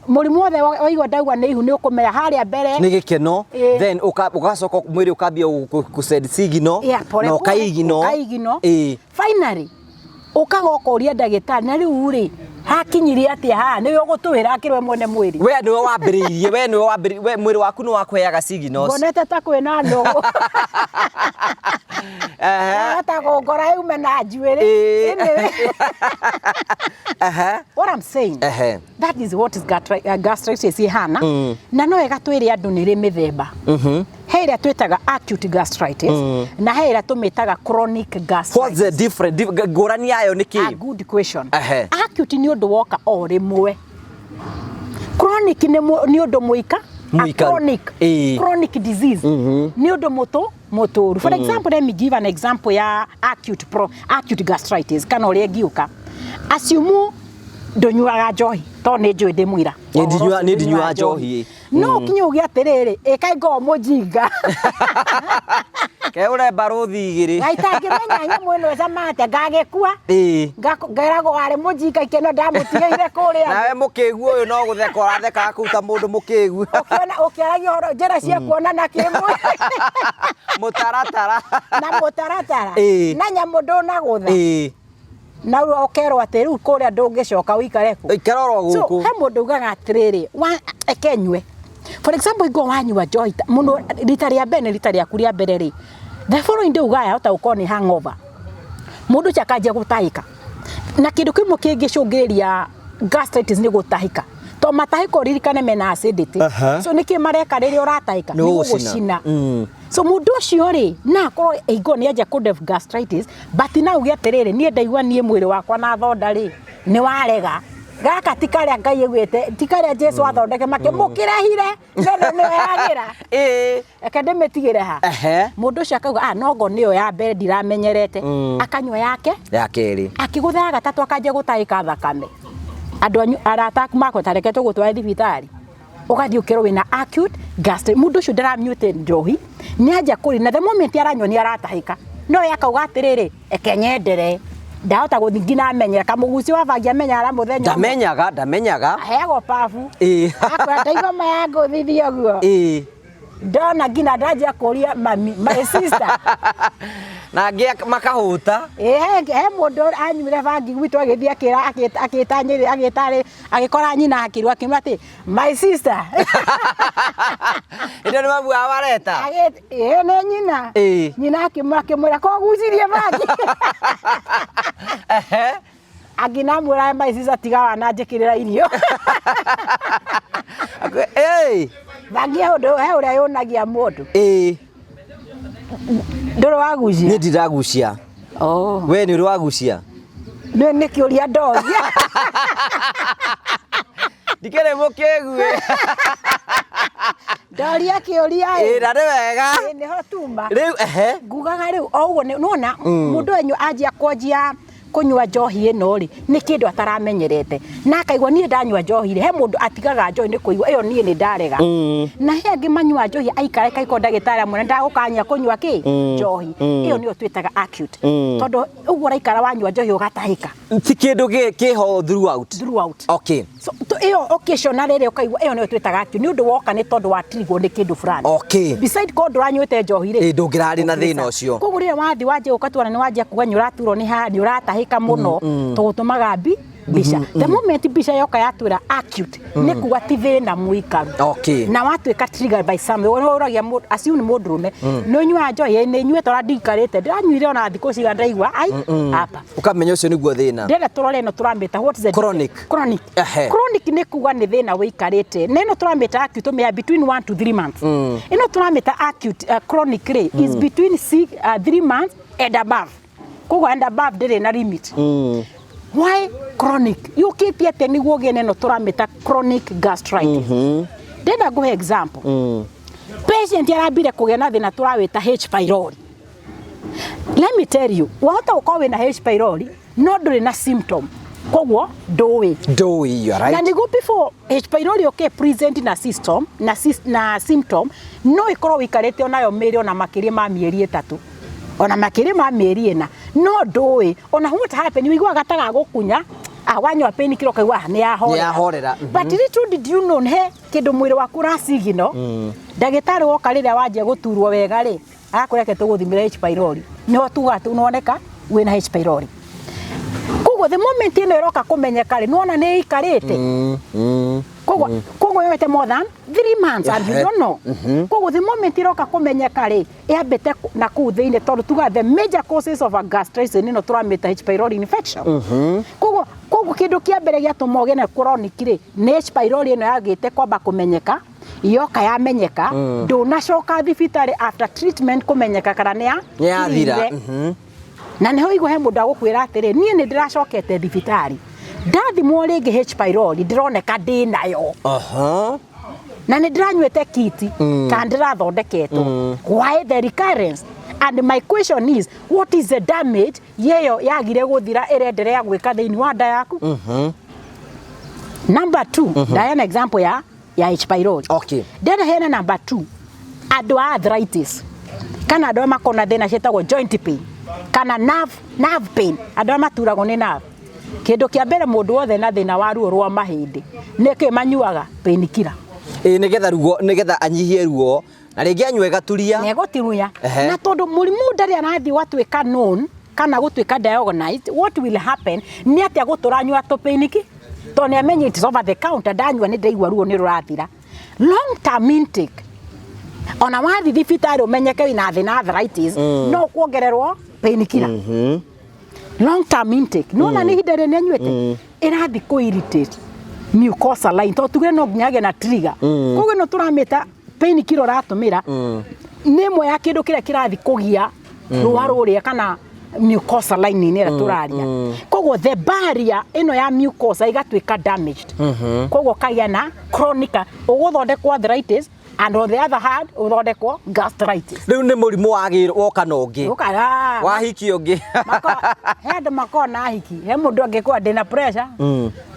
mũrimũ wothe waigua ndauga nĩ ihu, nĩ ũkũmenya harĩa mbere nĩ gĩkeno. Then ũgacoka mwĩrĩ ũkambia gũ send signal Yeah, pole na pole, ũkaigino. Ũkaigino. Finally ũkaga ũkoria ndagĩtarĩ, "Na rĩu rĩ, hakinyirie atĩa haha?" Nĩwe ũgũtwĩra akĩrwe mwene mwĩrĩ. We nĩwe wambĩrĩirie, we nĩwe wambĩrĩirie, we mwĩrĩ waku nĩ wakũheaga signals. Ngonete ta kwĩna nũgũ. Hata gũngora yume na njuĩrĩ. Anyway, what I'm saying, that is what is gastritis ihana. Na no wega twĩre andũ nĩ rĩ mĩthemba. He ĩrĩa twĩtaga acute gastritis, na he ĩrĩa tũmĩtaga chronic gastritis. What's the difference? Ngũrani yayo nĩ A kĩ? good question. Acute nĩ ũndũ woka o rĩmwe. Chronic nĩ ũndũ mũika. A Mũikaru. chronic chronic disease nĩ ũndũ mũtũ mũtũru. For example, let me give an example ya acute gastritis kana ũrĩa ĩngiũka. Assume ndũnyuaga njohi, tondũ nĩ njũĩ ndĩ mũira. Niĩ niĩ ndinyuaga njohi. No ũkinye uge atĩrĩrĩ, ĩka ngoo mũjinga. Ke ũremba rũthi igĩrĩ. Na itangĩmenya nyamũ ĩno ĩcama atĩa, ngagĩkua. Ngeragwo warĩ mũjinga, ikeno ndamũtigĩire kũrĩa. Nawe mũkĩgu ũyũ no gũtheka ũrathekaga kũu ta mũndũ mũkĩgu. Ũkĩona ũkĩaragia ũhoro njĩra cia kuonana kĩmwĩrĩ mũtaratara na mũtaratara na nyamũ ndũnagũtha, na rĩu ũkerwo atĩ rĩu kũrĩa ndũngĩcoka ũikare kũ. Ikara oro So gũkũ. he mũndũ ugaga atĩrĩrĩ, eke nyue. For example, ingo wanyua njohi mũno rita rĩa mbere, nĩ rita rĩaku rĩa mbere rĩ, the following day ugaga yahota gũkorwo nĩ hangover. Mũndũ ũcio akanjia gũtahĩka, na kĩndũ kĩmwe kĩngĩcũngĩrĩria gastritis nĩ gũtahĩka, to matahĩko ririkane mena acidity. So nĩkĩ mareka rĩrĩa ũratahĩka? Nĩ gũgũcina. Gũgũcina. So mũndũ ũcio rĩ, na akorwo ĩngoo nĩ anjia kũ develop gastritis, but na uge atĩrĩrĩ, niĩ ndaigua niĩ mwĩrĩ wakwa na thonda rĩ nĩ warega. Gaka ti karĩa Ngai augĩte, ti karĩa Jesu athondeke makĩmũkĩrehire, no nĩwe yagĩra. Reke ndĩmĩtigĩre ha. Mũndũ ũcio akauga, ah, nongo nĩyo ya mbere ndiramenyerete. Akanyua yake Ya kerĩ. Akĩgũtha ya gatatũ akanjia gũtahĩka thakame. Andũ anyu arata aku makwa ta reke tũgũtware thibitarĩ. Ũgathiĩ ũkerwo wĩna acute gastritis. Mũndũ ũcio ndaranyuĩte njohi, nĩ anjia kũrĩ na the moment aranyua nĩ aratahĩka. No we akauga atĩrĩrĩ, reke nyendere. Ndahota gũthiĩ nginya amenyera. Kamũgucio wa bangi amenyaga mũthenya ũmwe. Ndamenyaga, ndamenyaga. Aheagwo pabu. Akwĩra ndaigua maya ngũthithia ũguo. Ndona nginya ndanjia kũria mami, my sister. Na angĩ makahũta. Ĩ, he mũndũ anyuire bangi gwitũ agĩthiĩ akĩra agĩta nyĩrĩ agĩta agĩkora nyina akĩrwo akĩmwĩra atĩ my sister. Ĩno nĩ mamu wao areta. Ĩ nĩ nyina. Nyina akĩmwĩra ko gucirie bangi. Angĩ namwĩra my sister tiga wananjĩkĩrĩra irio. Bangi he ũndũ he ũrĩa yũnagia mũndũ. Ndũrĩ wagucia? Niĩ ndiragucia. Oh. We nĩ ũrĩ wagucia? Nĩ nĩ kĩũria ndoria. Ndikĩrĩ mũkĩgu ĩ. Ndoria kĩũria ĩ. Ĩ na nĩ wega. Ĩ nĩho tuma. Rĩu ehe. Ngugaga rĩu o ũguo nĩwona mũndũ ũyũ anjia kwanjia kũnyua njohi ĩno rĩ, nĩ kĩndũ ataramenyerete na akaigua niĩ ndanyua njohi rĩ, he mũndũ atigaga njohi nĩ kũigua ĩyo niĩ nĩ ndarega. Na he angĩ manyua njohi aikara kaiko ndagĩtarĩ amwĩra ndagũkania kũnyua kĩ njohi. Ĩyo nĩyo twĩtaga acute. Tondũ ũguo ũraikara wanyua njohi ũgatahĩka. Ti kĩndũ kĩho throughout. Throughout. Okay. So ĩyo occasional ĩrĩa ũkaigua ĩyo nĩyo twĩtaga acute nĩ ũndũ woka nĩ tondũ wa trigger nĩ kĩndũ fulani. Okay. Beside ko ndũranyuĩte njohi rĩ. Ĩ ndũngĩrarĩ na thĩna ũcio. Koguo rĩrĩa wathiĩ wanjia gũka tuona nĩ wanjia kuga nĩ ũraturwo nĩ ha nĩ ũratahĩka mũno tũgũtũmaga mbica. The moment mbica yoka yatwĩra acute nĩ kuga ti thĩna mũikaru. Okay. Na watuĩka triggered by something ũrĩa ũragia mũndũ assume nĩ mũndũrũme nĩ ũnyuaga njohi ĩ nĩ nyuĩte ona ndiikarĩte ndĩranyuire ona thikũ cigana ndaigua ai hapa. Ũkamenya ũcio nĩguo thĩna. Ndĩrenda tũrore ĩno tũramĩta what is the Chronic. Chronic. Chronic nĩ kuga nĩ thĩna wĩikarĩte. Na ĩno tũramĩta acute tũmĩaga between 1 to 3 months. Ĩno tũramĩta acute chronic rĩ is between 3 months and above. Koguo and above ndĩrĩ na limit. Why chronic? Yũkĩte atĩa nĩguo ũgĩe na ĩno tũramĩta chronic gastritis? Ndĩrenda ngũhe example. Patient arambire kũgĩa na thĩna tũrawĩta H pylori. Let me tell you, wahota gũkorwo wĩna H pylori no ndũrĩ na symptom. Koguo ndũĩ. Ndũĩ, you are right. Na nĩguo before H pylori ũke present na system, na, na symptom, no ĩkorwo wĩikarĩte onayo mĩĩrĩ ona makĩria ma mĩeri 3. Ona makĩria ma mĩeri 4. No ndũĩ. Ona what happen, wĩiguaga ta gagũkunya, wanyua painkiller ũkaigua, nĩ yahorera. Nĩ yahorera. But little did you know, he kĩndũ mwĩrĩ waku ũrasigino. Ndagĩtarĩ woka rĩrĩa wanjia gũturwo wega rĩ, akũreke tũgũthimĩra H pylori. Nĩho tugaga nĩwoneka wĩna H pylori. Koguo the moment ĩno ĩroka kũmenyeka rĩ, nĩwona nĩ ĩikarĩte. Koguo yoete more than 3 months and you don't know. Koguo the moment ĩroka kũmenyeka rĩ, yambĩte na kũu thĩinĩ tondũ tugaga the major causes of a gastritis nĩ ĩno tũramĩta H pylori infection. Koguo kĩndũ kĩa mbere gĩatũma ũgĩe na chronic rĩ, nĩ H pylori ĩno yagĩte kwamba kũmenyeka. Yoka yamenyeka, ndũnacoka thibitarĩ after treatment kũmenyeka kana nĩ ya Nĩ yathira. thirire. Na nĩho igua he mũndũ agũkwĩra atĩrĩ, niĩ nĩ ndĩracokete thibitarĩ ndathimwo rĩngĩ H pylori ndĩroneka ndĩnayo. Na nĩ ndĩranyuĩte kiti kana ndĩrathondeketwo. Why the recurrence? And my question is, what is the damage yeyo yagire gũthira ĩrenderea gwĩka thĩinĩ wa nda yaku? Number 2, ndaheana example ya H pylori. Okay. Ndĩrenda heana number 2, andũ a arthritis kana andũ arĩa makoragwo na thĩna ciĩtagwo joint pain kana nerve pain, andũ arĩa maturagwo nĩ nerve. Kĩndũ kĩa mbere mũndũ wothe na thĩna wa ruo rwa mahĩndĩ nĩ kĩ manyuaga? Painkiller. Ĩ nĩgetha ruo, nĩgetha anyihie ruo na rĩngĩ anyue gaturia. Nĩ egũtiruya. Na tondũ mũrimũ ndarĩ arathiĩ gwatuĩka known kana gũtuĩka diagnosed, what will happen nĩ atĩa gũtũra anyua tũ painkiller tondũ nĩ amenye it is over the counter, ndanyua nĩ ndaigua ruo nĩ rũrathira. Long term intake, ona wathiĩ thibitarĩ ũmenyeke wĩna thĩna arthritis, no kuongererwo painkiller. Long term intake, nĩwona nĩ ihinda rĩrĩa anyuĩte ĩrathiĩ kũ irritate mucosa line, tondũ tuge no nginya agĩe na trigger. Koguo ĩno tũramĩta painkiller ũratũmĩra Nĩ ĩmwe ya kĩndũ kĩrĩa kĩrathiĩ kũgia rũa rũrĩa kana mucosa lining ĩrĩa tũraria. Koguo the barrier ĩno ya mucosa ĩgatuĩka damaged, koguo kagĩa na chronic, ũgũthondekwo arthritis and on the other hand ũthondekwo gastritis. Rĩu nĩ mũrimũ wagĩrwo woka na ũngĩ. Ũkaga wahiki ũngĩ. He andũ makoragwo na hiki, he mũndũ angĩkorwo ndĩna pressure,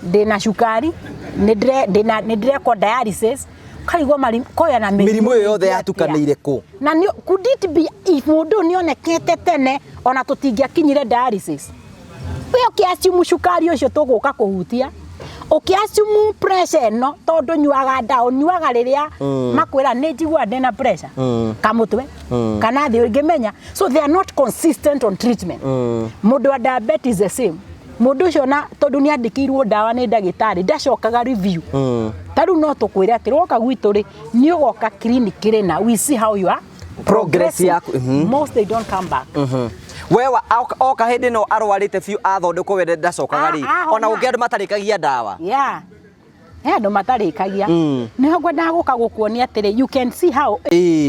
ndĩna cukari, nĩ ndĩrekwo dialysis, karigwo koya na mĩrimũ ĩyo yothe mĩingĩ atĩa. Yatukanĩire kũ? Na nĩ could it be if mũndũ ũyũ nĩonekete tene ona tũtingĩakinyire dialysis? We ũkĩassume cukari ũcio tũgũka kũhutia, ũkĩassume pressure ĩno, tondũ nyuaga ndawa, ũnyuaga rĩrĩa makwĩra nĩ njiguaga ndĩna pressure kamũtwe kana thĩ ũngĩmenya. So they are not consistent on treatment. Mũndũ wa diabetes, the same. Mũndũ ũcio na tondũ nĩ andĩkĩirwo ndawa nĩ ndagĩtarĩ, ndacokaga review. Ta rĩu no tũkwĩre atĩ woka gwitũ rĩ, nĩ ũgoka clinic rĩna, we see how you are Progress progressing. Yaku. Most they don't come back. We oka hĩndĩ ĩno arwarĩte biũ, athondekwo, we ndacokaga rĩ. Ah, ona ahona. gũkĩ andũ matarĩkagia ndawa. Yeah, he andũ matarĩkagia. Nĩho ngwendaga gũka gũkuonia atĩrĩ, you can see how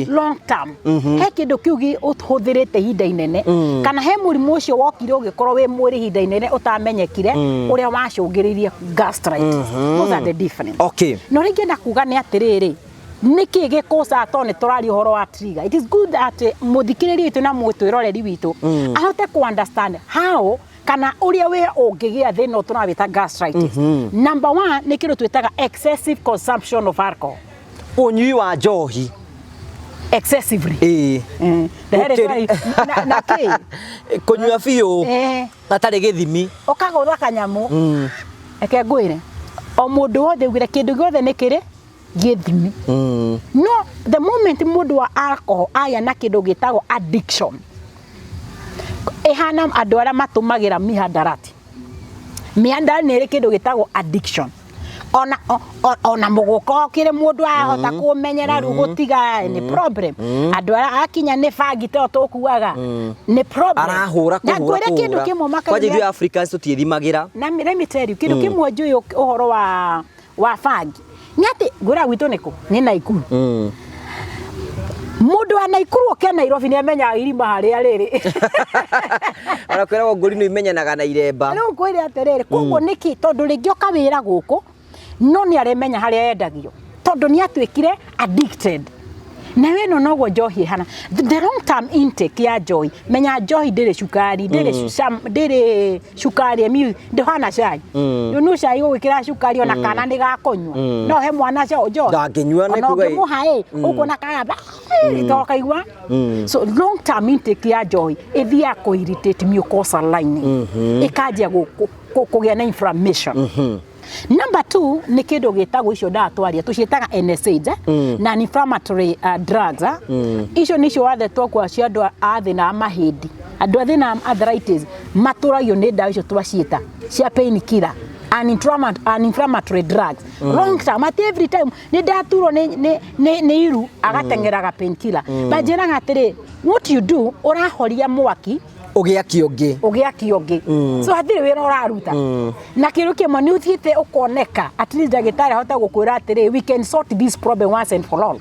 long term he kĩndũ kĩu ũhũthĩrĩte ihinda inene, kana he mũrimũ ũcio wokire ũgĩkorwo wĩ mwĩrĩ ihinda inene ũtamenyekire, ũrĩa wacũngĩrĩirie gastritis. Those are the difference. No rĩngĩ ngĩenda kuga nĩ atĩrĩrĩ, nĩkĩ gĩkũcaga? Tondũ nĩ tũraria ũhoro wa trigger, it is good that mũthikĩrĩria witũ na mwĩroreri witũ ahote ku understand how kana ũrĩa we ũngĩgĩa thĩna ũyũ tũrawĩta gastritis. Number one nĩ kĩndũ twĩtaga excessive consumption of alcohol. Ũnyui wa njohi. Excessively. Ndehere. Na kĩ? Kũnyua biũ hatarĩ gĩthimi. Ũkagũtha kanyamũ. Reke ngwĩre, o mũndũ wothe ugire kĩndũ gĩothe nĩ kĩrĩ gĩthimi. No the moment mũndũ wa alcohol agĩa na kĩndũ gĩtagwo addiction, ĩhana andũ arĩa matũmagĩra mihadarati. Mihadarati nĩ ĩrĩ kĩndũ gĩtagwo addiction. Ona ona mũgũka ũkĩrĩ mũndũ ahota kũmenyera, rĩu gũtiga nĩ problem. Andũ arĩa akinya nĩ bangi ta tũkuaga nĩ problem. Arahũra Na kũhũra. Ngwĩre kĩndũ Kũhũra kĩmwe kwanja makĩria. Ithuĩ Africans tũtiĩthimagĩra. Na let me tell you kĩndũ kĩmwe njũĩ ũhoro wa bangi nĩ atĩ ngwĩra gwitũ nĩkũ nĩ Naikuru. Mũndũ wa Naikuru oke Nairobi nĩ amenyaga irima harĩa rĩrĩ. Ona kwĩragwo ngũri nĩ imenyanaga na iremba. Rĩu ngwĩre atĩrĩrĩ, koguo nĩkĩ? Tondũ rĩngĩ oka wĩra gũkũ no nĩ aremenya harĩa endagio, tondũ nĩ atuĩkire addicted. Na we ĩno noguo njohi ĩhana, the long term intake ya njohi. Menya njohi ndĩrĩ cukari, ndĩrĩ ndĩrĩ cukari emi ndĩhana cai. Rĩu no cai ũgwĩkĩra cukari, ona kana nĩ gakũnyua. No he mwana njohi? Ndangĩnyua, nĩ ona kuga ũngĩmũha ĩ ũkuona kagamba tokaigua. So long term intake ya njohi ĩthiaga kũ irritate mucosa lining, ĩkanjia kũgĩa na inflammation. Number two nĩ kĩndũ gĩtagwo icio ndatwaria tũciĩtaga NSAIDs, eh? Non inflammatory drugs, eh? Icio nĩcio wathe twakua cia andũ a thĩna wa mahĩndĩ, andũ a thĩna wa arthritis matũragio nĩ ndawa icio twaciĩta cia pain killer and inflammatory drugs. Long term, at every time nĩ ndaturwo nĩ iru, agateng'eraga pain killer. Banjĩraga atĩrĩ, what you do, ũrahoria mwaki ũgĩakia ũngĩ. Ũgĩakia ũngĩ. So hatirĩ wĩra ũraruta. Na kĩndũ kĩmwe nĩ ũthiĩte ũkoneka, at least ndagĩtarĩ ahote gũkwĩra atĩrĩ, we can sort this problem once and for all.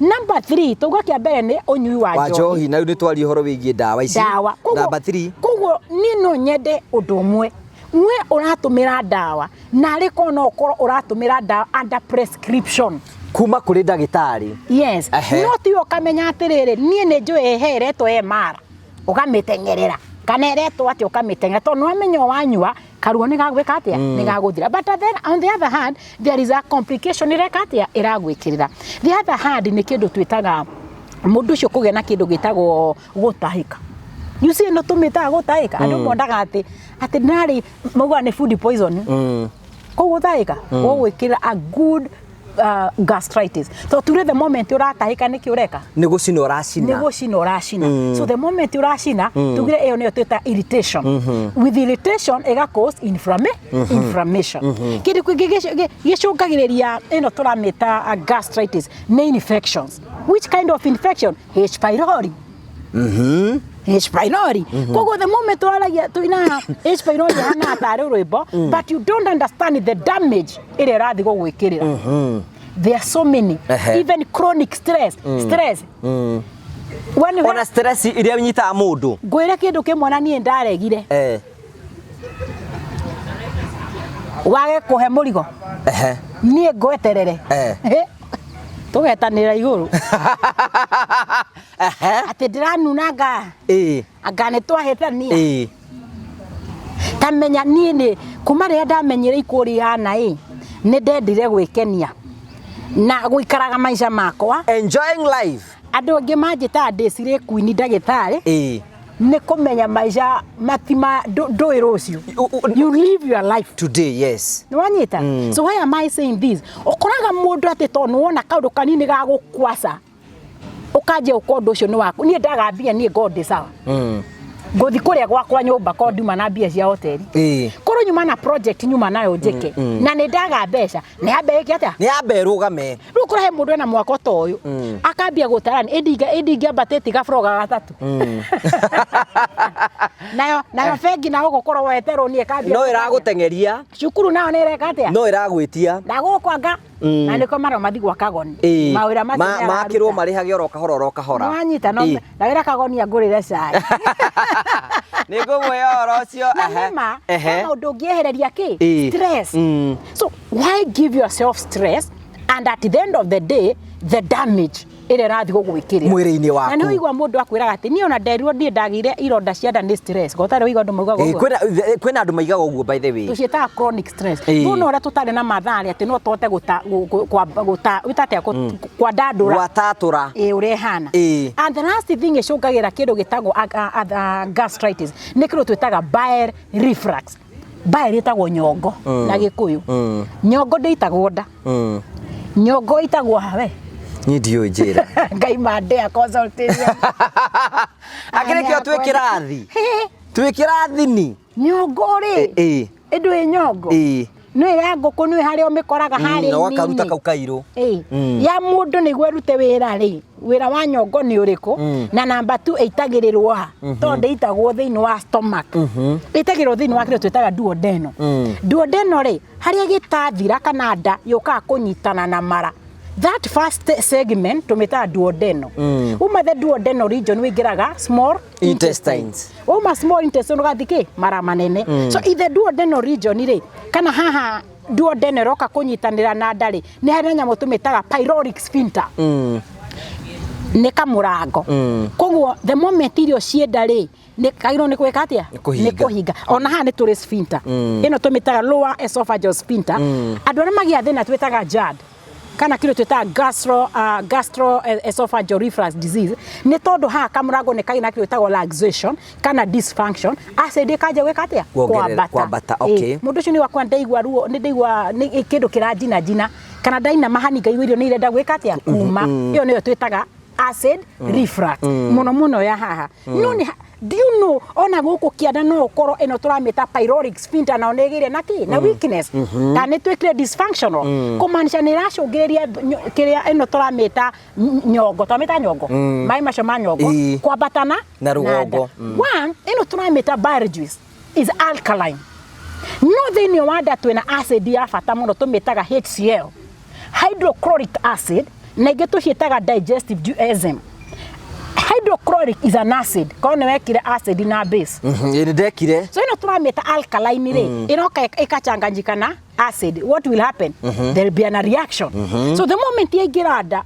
Number three, tauga kĩa mbere nĩ ũnyui wa wa njohi. Njohi. Na rĩu nĩ twaria ũhoro wĩgiĩ ndawa ici. Ndawa. Number three. Koguo niĩ no nyende ũndũ ũmwe, we ũratũmĩra ndawa, narĩ korwo no ũkorwo ũratũmĩra ndawa under prescription kuma kũrĩ ndagĩtarĩ. Yes. No tiwe ũkamenya atĩrĩrĩ, niĩ nĩ njũĩ he ĩretwo MR, ũgamĩteng'erera, kana ĩretwo atĩa, ũkamĩteng'era, tondũ nĩwamenya wanyua karuo nĩ gagwĩka atĩa, nĩ gagũthira. But then on the other hand there is a complication ĩreka atĩa, ĩragwĩkĩrĩra. The other hand nĩ kĩndũ twĩtaga mũndũ ũcio kũgĩa na kĩndũ gĩtagwo gũtahĩka. You see, ĩno tũmĩtaga gũtahĩka, andũ monaga atĩ narĩ maugaga nĩ food poison. Koguo gũtahĩka gũgwĩkĩrĩra a good gastritis, tondũ ture the moment ũratahĩka nĩkĩ ũreka? Nĩ gũcina ũracina. Nĩ gũcina ũracina. So the moment ũracina, tugire ĩyo nĩyo twĩta irritation. With irritation ĩga cause inflammation. Kĩndũ kĩngĩ gĩcũngagĩrĩria ĩno tũramĩta gastritis nĩ infections. Which kind of infection? H pylori. H pylori. Koguo the moment twaragia tuinaga H pylori hana tarĩ rwĩmbo, but you don't understand the damage ĩrĩa ĩrathiĩ gũgwĩkĩrĩra. There are so many. Even chronic stress. We nĩwe- Ona stress iria inyitaga mũndũ. Ngwĩre kĩndũ kĩmwe na niĩ ndaregire. Wage kũhe mũrigo. Niĩ ngweterere. Tũgetanĩra igũrũ. Atĩ ndĩranuna anga anga nĩ twahĩtania. Ta menya niĩ nĩ kuma rĩrĩa ndamenyire ikũũ rĩhana ĩ, nĩ ndendire gwĩkenia na gũikaraga maica makwa. Enjoying life. Andũ angĩ manjĩtaga ndĩ slay queen ndagĩtarĩ. Nĩ kũmenya maica matima ndũĩ rũciũ. You live your life today, yes. Nĩ wanyita? So why am I saying this? Ũkoraga mũndũ atĩ tondũ nĩ wona kaũndũ kanini ga gũkwaca, ũkanjia gũka ũndũ ũcio nĩ waku. Niĩ ndaga mbia, niĩ ngorwo ndĩ sawa. Ngũthi kũrĩa gwakwa nyũmba korwo nduma na mbia cia hoteli. Korwo nyuma na project nyuma nayo njĩke na nĩ ndaga mbeca, nĩ yambe ĩke atĩa? Nĩ yambe ĩrũgame. Rĩu ũkora he mũndũ ena mwako ta ũyũ, akambia gũtarani ĩndĩ ingĩambatĩtie gabroga gatatũ, nayo bengi na gũkũ korwo woete rũni ĩkambia No ĩragũteng'eria. Cukuru nayo nĩ ĩreka atĩa? No ĩragwĩtia. Na gũkũ anga na nĩko marĩa mathi gwa kagoni. Mawĩra macio nĩ Makĩrwo araruta. Marĩhage oro kahora oro kahora. Nĩwanyita? No na wĩra kagoni angũrĩre cai. Nĩ ngũmwĩra ũhoro ũcio. Na nĩma he maũndũ ũngĩehereria kĩ stress. So why give yourself stress, and at the end of the day the damage ĩrĩa ĩrathiĩ gũgwĩkĩrĩra Mwĩrĩ-inĩ waku. Na nĩ ũigua mũndũ akwĩraga atĩ niĩ ona nderirwo niĩ ndagĩire ironda cia nda nĩ stress, gotarĩ ũigua andũ maugaga ũguo? Kwĩna andũ maigaga ũguo, by the way. Tũciĩtaga chronic stress. Rĩu no ũrĩa tũtarĩ na mathaa atĩ no tũhote gũta gũta wĩta atĩa, kwandandũra. Gwatatũra. Ĩ ũrĩa ĩhana. And the last thing ĩcũngagĩra kĩndũ gĩtagwo gastritis nĩ kĩndũ twĩtaga bile reflux. Bile ĩtagwo nyongo na Gĩkũyũ. Nyongo ndĩitagwo nda. Nyongo ĩitagwo hawe. Niĩ ndiũĩ, njĩra. Ngai mandĩa consultation. Akĩrĩ kĩo twĩ kĩrathi, twĩ kĩrathi ni. Nyongo rĩ, ĩndũ ĩ nyongo nĩ ya ngũkũ, nĩ harĩa ũmĩkoraga harĩa Na ũgakaruta ini-inĩ. Kau kairũ. Ya mũndũ nĩguo ĩrute wĩra rĩ, wĩra wa nyongo nĩ ũrĩkũ? Na namba 2, ĩitagĩrĩrwo ha? Tondũ ndĩitagwo thĩinĩ wa stomach, ĩitagĩrĩrwo thĩinĩ wa kĩndũ twĩtaga duodeno. Duodeno rĩ, harĩa gĩtathira kana nda yũkaga kũnyitana na mara, that first segment tũmĩtaga duodeno. Uma the duodeno region wĩingĩraga small intestines. Wauma small intestine ũgathiĩ kĩ mara manene. So in the duodenal region rĩ, kana haha duodenal ĩroka kũnyitanĩra na nda rĩ, nĩ harĩ na nyamũ tũmĩtaga pyloric sphincter. Nĩ kamũrango. Koguo the moment irio cienda rĩ, nĩ kagĩrĩirwo nĩ gwĩka atĩa? Nĩ kũhinga. Nĩ kũhinga. Ona haha nĩ tũrĩ sphincter ĩno tũmĩtaga lower esophageal sphincter. Andũ arĩa magĩa thĩna twĩtaga GERD kana kĩndũ twĩtaga gastro esophageal reflux disease, nĩ tondũ haha kamũrango nĩ kagĩa na kĩndũ gĩtagwo laxation kana dysfunction, acid ĩkanjia gwĩka atĩa? Kwambata, okay. Ĩ, mũndũ ũcio nĩ wakwa ndaigua ruo, nĩ ndaigua nĩ kĩndũ kĩranjina njina, kana ndainama hani ngaigua irio nĩ irenda gwĩka atĩa? Kuma. Ĩyo nĩyo twĩtaga acid reflux mũno mũno ya haha. No nĩ do you know ona gũkũ kĩanda no ũkorwo ĩno tũramĩta pyloric sphincter nao nĩ ĩgĩire na kĩ na weakness kana nĩ twĩkire dysfunctional, kũmaanisha nĩ ĩracũngĩrĩria kĩrĩa ĩno tũramĩta nyongo, tũramĩta nyongo, maĩ macio ma nyongo kwambatana Na rũgongo. Nda. One, ĩno tũramĩta bile juice is alkaline, no thĩinĩ wa nda twĩna acid ya bata mũno tũmĩtaga HCl, hydrochloric acid, na ingĩ tũciĩtaga digestive enzyme. Hydrochloric is an acid, korwo nĩ wekire acid na base. Ĩ, nĩ ndekire. So ĩno tũramĩta alkaline rĩ, ĩroka ĩkachanganyika na acid. What will happen? There will be an reaction. So the moment yaingĩra nda,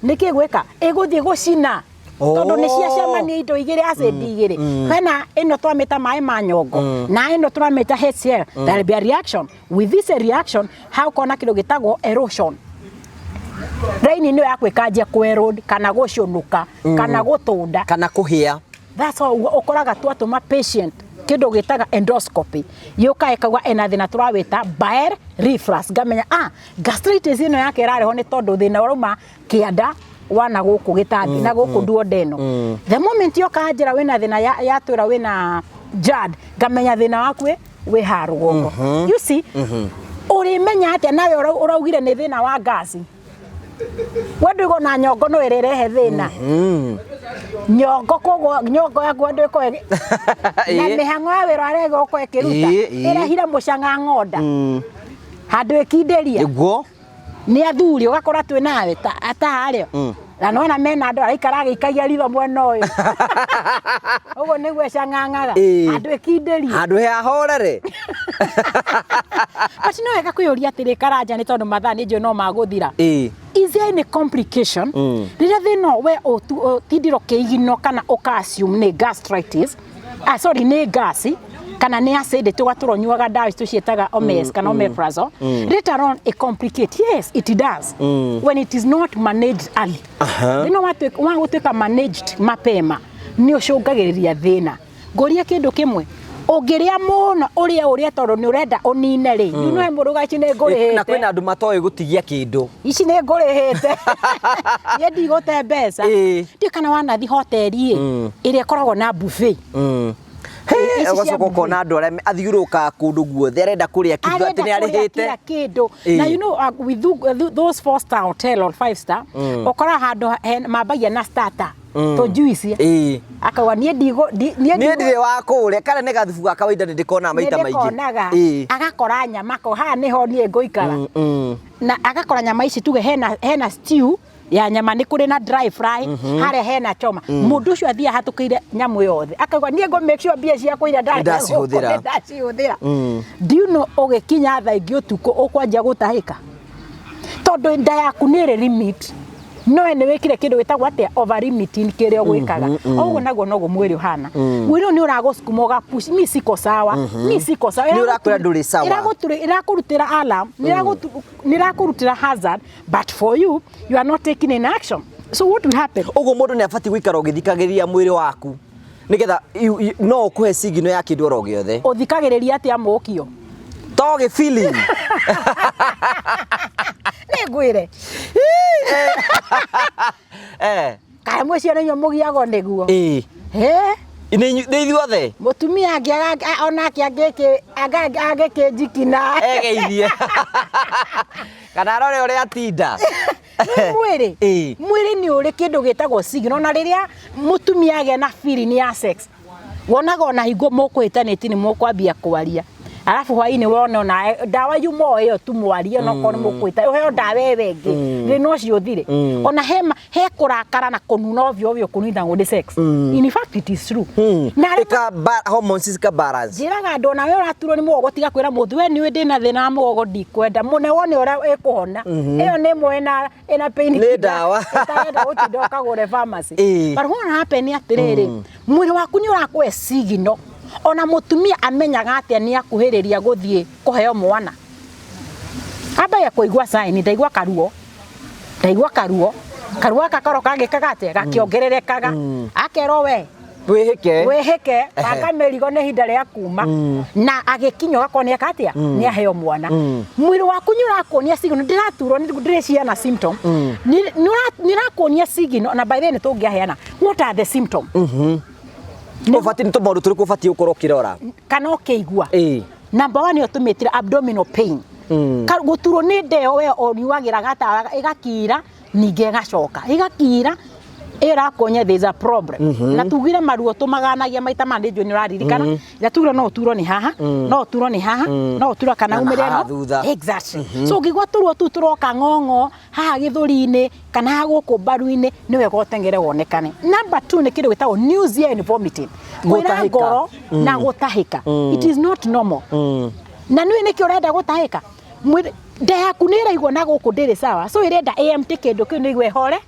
nĩkĩ gwĩka? Ĩgũthiĩ gũcina tondũ nĩ ciacemania indo igĩrĩ, acid igĩrĩ, hena ĩno twamĩta maĩ ma nyongo na ĩno tũramĩta HCl. There will be a reaction. With this reaction haukorwo na kĩndũ gĩtagwo erosion. Raini nĩyo yaku ĩkanjia kũ-erode kana gũcũnũka kana gũtũnda. Kana kũhĩa. That's how ũkoraga twatũma patient kĩndũ gĩtaga endoscopy, yũka ĩkauga ena thĩna tũrawĩta bile reflux. Ngamenya gastritis ĩno yake ĩrarehwo nĩ tondũ thĩna ũrauma kĩanda wana gũkũ gĩtathi na gũkũ duodeno. The moment yoka njĩra wĩna thĩna yatwĩra wĩna GERD, ngamenya thĩna waku wĩ haha rũgongo. You see, ũrĩmenya atĩa nawe ũraugire nĩ thĩna wa ngasi? We ndũigua na nyongo no ĩrĩrehe thĩna nyongo, koguo nyongo yaku andũ ĩkorwo na mĩhang'o ya wĩra arĩa ĩgũkorwo ĩkĩruta ĩrehire mũcang'a ng'onda handũ ĩkindĩria. Nĩ athuri ũgakora twĩ nawe ta harĩa. Na nona mena andũ araikara agĩikagia ritho mwena ũyũ. Ũguo nĩguo ĩcang'ang'aga. Andũ ĩkindĩrie. Handũ he ahorere. But no wega kwĩyũria atĩrĩ, Karanja, nĩ tondũ mathaa nĩ njũĩ no magũthira. Is there any complication rĩrĩa thĩna we ũtindire ũkĩigino kana ũka assume nĩ gastritis, ah, sorry, nĩ gas kana nĩ acidity, ũgatũra ũnyuaga ndawa ici tũciĩtaga Omez kana omeprazole, later on it complicate? Yes, it does, when it is not managed early. Thĩna wa gũtuĩka managed mapema nĩ ũcũngagĩrĩria thĩna. Ngũrie kĩndũ kĩmwe, ũngĩrĩa mũno, ũrĩe ũrĩe tondũ nĩ ũrenda ũnine rĩ, you know he mũndũ uga, ici nĩ Na ngũrĩhĩte. Kwĩna andũ matoĩ gũtigia kĩndũ. Ici nĩ ngũrĩhĩte, niĩ ndigũte mbeca. Ndiũ kana wanathi hoteli ĩ ĩrĩa ĩkoragwo na buffet. Ici cia Ũgacoka buffet. ũkona andũ arĩa athiũrũrũkaga kũndũ guothe arenda kũrĩa kĩndũ atĩ Arenda nĩ kũrĩa arĩhĩte. kila kĩndũ. Na you know with those four star hotel or five star, ũkoraga handũ mambagia na starter, tũ juice. Akauga, niĩ ndigũ niĩ Niĩ ndirĩ wa kũrĩa kana nĩ gathubu ga kawaida, nĩ ndĩkonaga maita maingĩ. Nĩndĩkonaga. Agakora nyama ko haha nĩho niĩ ngũikara, na agakora nyama ici, tuge hena stew ya nyama, nĩ kũrĩ na dry fry harĩa, hena choma. Mũndũ ũcio athiĩ ahatũkĩire nyamũ yothe, akauga, niĩ ngũ make sure mbia ciakwa iria ndarĩa Nĩndacihũthĩra. gũkũ nĩndacihũthĩra. Do you know ũgĩkinya thaa ingĩ ũtukũ ũkwanjia gũtahĩka tondũ nda yaku nĩ ĩrĩ limit, no we nĩ wĩkire kĩndũ gĩtagwo atĩa, over limiting kĩrĩa ũgwĩkaga. Ũguo naguo noguo mwĩrĩ ũhana. Mwĩrĩ ũyũ nĩ ũragũsukuma ũgapush, mi siko sawa, mi siko sawa. Nĩ ũrakwĩra ndũrĩ sawa. Ĩrakũrutĩra alarm, nĩ ĩrakũrutĩra hazard, but for you, you are not taking an action. So what will happen? Ũguo mũndũ nĩ abatiĩ gũikara ũgĩthikagĩrĩria mwĩrĩ waku nĩgetha no ũkũhe signal ya kĩndũ oro gĩothe. Ũthikagĩrĩria atĩa mũkio? To gĩ feeling. Nĩ ngwĩre. Kana mwĩ ciana inyuĩ mũgiagwo nĩguo? Ĩĩ. Ĩ. Nĩ ithuothe. Mũtumia angĩaga onake angĩkĩnjikina. Egeithie kana arore ũrĩa atinda. Nĩ mwĩrĩ. Mwĩrĩ nĩ ũrĩ kĩndũ gĩtagwo signal, na rĩrĩa mũtumia agĩa na feeling ya sex, wonaga ona hingo mũkũhĩtanĩtie nĩ mũkwambia kwaria, arabu hwainĩ wone ona ndawa yuma o ĩyo tu, mwarie, onokorwo nĩ mũkũhĩta, ũheo ndawa ĩyo ĩngĩ thĩna ũcio ũthire. Ona he kũrakara na kũnuna ovyo ovyo, kũninagwo nĩ sex. In fact, it is true. Na arĩa Ĩka hormones cika balance. Njĩraga andũ, ona we ũraturwo nĩ mũgongo, tiga kwĩra mũndũ, we nĩũĩ ndĩna thĩna wa mũgongo, ndikwenda mũne wone ũrĩa ĩkũhona. Ĩyo nĩ ĩmwe ĩna pain Nĩ ndawa. Ĩtarenda gũtinda ũkagũre pharmacy. But what happen nĩ atĩrĩrĩ, mwĩrĩ waku nĩ ũrakũhe signal. Ona mũtumia amenyaga atĩa nĩ akuhĩrĩria gũthiĩ kũheo mwana? Ambagia kũigua sign, ndaigua karuo, ndaigua karuo, karuo gaka karo kagĩkaga atĩa, gakĩongererekaga, akerwo, we Wĩhĩke. Wĩhĩke, banga mĩrigo, nĩ ihinda rĩa kuma. Na agĩkinya ũgakorwo nĩ eka atĩa, nĩ aheo mwana. Mwĩrĩ waku nĩ ũrakuonia signal, ndĩraturwo ndĩrĩ ciana symptom nĩ ũrakuonia signal. Na by the way, nĩ tũngĩaheana what are the symptom. Ũbatiĩ nĩ tũmaũndũ tũrĩkũ ũbatiĩ gũkorwo ũkĩrora kana ũkĩigua? Number one, nĩyo tũmĩtire abdominal pain. Gũturwo nĩ nda ĩyo we ũnyuagĩra gatawa, ĩgakira, ningĩ ĩgacoka ĩgakira, ĩrakuonia there is a problem. Na tugire maruo tũmaganagia maita mana, nĩ njũĩ nĩ ũraririkana. Na tugire no ũturwo nĩ haha, no ũturwo nĩ haha, no ũturwo kana Na umĩre haha ĩno. Thutha. Exactly. So ũngĩigua tũruo tũu tũroka ng'ong'o haha gĩthũri-inĩ kana haha gũkũ mbaru-inĩ, nĩ wega ũteng'ere wonekane. Number two nĩ kĩndũ gĩtagwo nausea and vomiting, kwĩra Gũtahĩka. ngoro na gũtahĩka. It is not normal. Na nĩũĩ nĩkĩ ũrenda gũtahĩka? Nda yaku nĩ ĩraigua na gũkũ ndĩrĩ sawa, so ĩrenda AMT kĩndũ kĩu nĩguo ĩhore.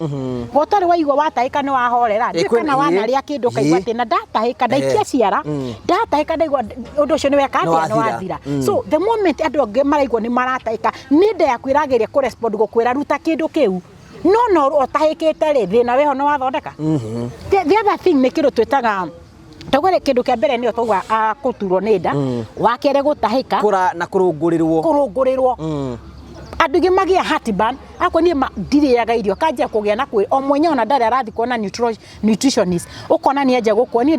Gũtarĩ waigua watahĩka nĩ wahorera. Ndiũĩ kana wanarĩa kĩndũ ũkaigua atĩ na ndatahĩka, ndaikia ciara, ndatahĩka, ndaigua ũndũ ũcio nĩ weka Nĩ atĩa, nĩ wathira. wathira. So the moment andũ angĩ maraigua nĩ maratahĩka, nĩ nda yaku ĩrageria kũrespond gũkwĩra ruta kĩndũ kĩu. No ũtahĩkĩte rĩ, thĩna wĩho nĩ wathondeka. The other thing nĩ kĩndũ twĩtaga, tauga kĩndũ kĩa mbere nĩyo tauga kũturwo nĩ nda, wa kerĩ gũtahĩka. Kũra na kũrũngũrĩrwo. Kũrũngũrĩrwo. Andũ aingĩ magĩa heartburn, akorwo niĩ ndirĩaga irio, kanjia kũgĩa na kwĩ o mwenyewe, ona ndarĩ arathiĩ kuona nutritionist, ũkona nĩ anjia gũkua, niĩ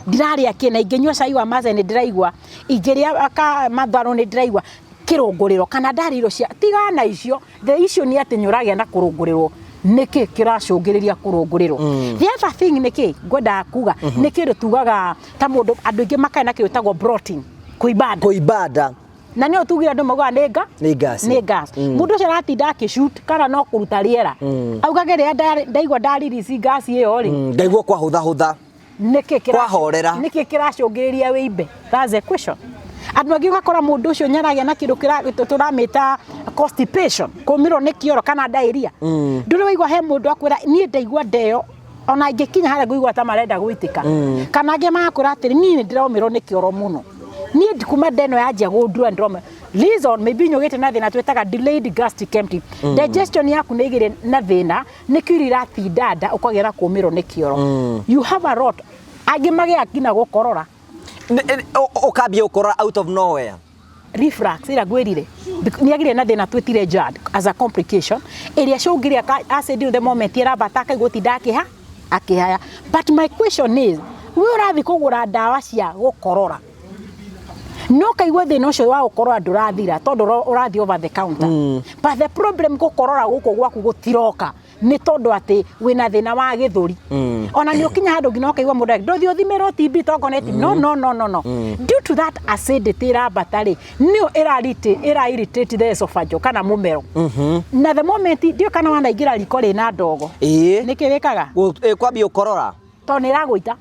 ndirarĩa kĩ, na ingĩnyua cai wa macani ndĩraigua, ingĩrĩa ka matharũ nĩ ndĩraigua kĩrũngũrĩro, kana ndarĩa irio cia tigana icio. The issue nĩ atĩ nĩ ũragĩa na kũrũngũrĩrwo. Nĩkĩ kĩracũngĩrĩria kũrũngũrĩrwo? The other thing nĩkĩ ngwendaga kuga nĩ kĩndũ tugaga ta mũndũ, andũ aingĩ makaĩ na kĩndũ gĩtagwo bloating, kũimba nda. Kũimba nda. Na nĩyo tugire andũ maugaga nĩ nga Nĩ gas. Nĩ gas. Mũndũ ũcio aratinda akĩshoot kana no kũruta rĩera, augage rĩrĩa ndaigua ndaririci gas ĩyo rĩ, Ngaigua kwahũthahũtha. Nĩkĩ Kwahorera. Nĩkĩ kĩracũngĩrĩria wĩimbe? That's the question. Andũ angĩ ũgakora mũndũ ũcio nyaragĩa na kĩndũ tũramĩta constipation, kũmĩrwo nĩ kĩoro kana diarrhea. Ndũrĩ waigua he mũndũ akwĩra, "Niĩ ndaigua ndeo ona ingĩkinya harĩa ngũigua ta marenda gwĩtĩka"? Kana angĩ magakwĩra atĩrĩ, "Niĩ nĩ ndĩromĩrwo nĩ kĩoro mũno, niĩ kuma ndeno yanjia gũndura ndĩromĩrwo." Reason maybe nyũgĩte na thĩna twĩtaga delayed gastric empty digestion yaku nĩ ĩgĩrĩ na thĩna, nĩkĩo irio iratinda nda, ũkagĩa na kũmĩrwo nĩ kĩoro. You have a lot. Angĩ magĩa nginya gũkorora. Ũkambia gũkorora out of nowhere. Reflux ĩrĩa ngwĩrire nĩ agire na thĩna twĩtire GERD as a complication ĩrĩa cũngĩrĩa acid the moment ĩrambata, akaigua tinda akĩha akĩhaya. But my question is, we ũrathiĩ kũgũra ndawa cia gũkorora no kaigua thĩna ũcio wa gũkorora ndũrathira tondũ ũrathiĩ over the counter, but the problem gũkorora gũkũ gwaku gũtiroka nĩ tondũ atĩ wĩna thĩna wa gĩthũri. Ona nĩ ũkinya handũ nginya ũkaigua mũndũ ndũthiĩ ũthimĩrwo TB tokorwo nĩ TB. No, no, no, no, no. Due to that acidity ĩrambata rĩ, nĩyo ĩra irritate the esophagus kana mũmero, na the moment ndiũ kana wanaingĩra riko rĩna ndogo, nĩkĩ wĩkaga? Kwambia ũkorora. Tondũ nĩ ĩragũita.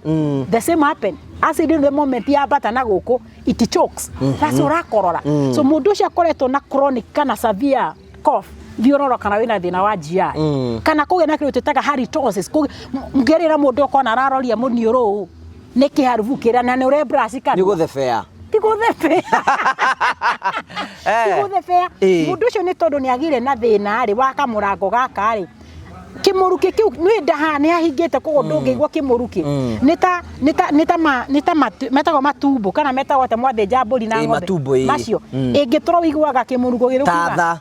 The same happen, acid in the moment yambata na gũkũ, it chokes. That's ũrakorora. So mũndũ ũcio akoretwo na chronic kana severe cough, thiĩ ũrorwo kana wĩna thĩna wa GI kana kũgĩa na kĩndũ twĩtaga halitosis. Ngĩrĩra mũndũ ũkona araroria mũniũrũ ũũ nĩ kĩharubu kĩrĩa na nĩ ũre brush Nĩ kanua. Gũthebea. Ti gũthebea, ti gũthebea. Mũndũ ũcio nĩ tondũ nĩ agĩire na thĩna rĩ wa kamũrango gaka rĩ, kĩmũrukĩ kĩu nĩ ndaha nĩ hahingĩte, koguo ndũngĩigua kĩmũrukĩ. Nĩ ta metagwo matumbo kana metagwo atĩa mwathĩnja mbũri na ng'ombe? Matumbo, ĩ. Macio ĩngĩtũrwo wĩiguaga kĩmũrukũ gĩrĩ. Ta tha.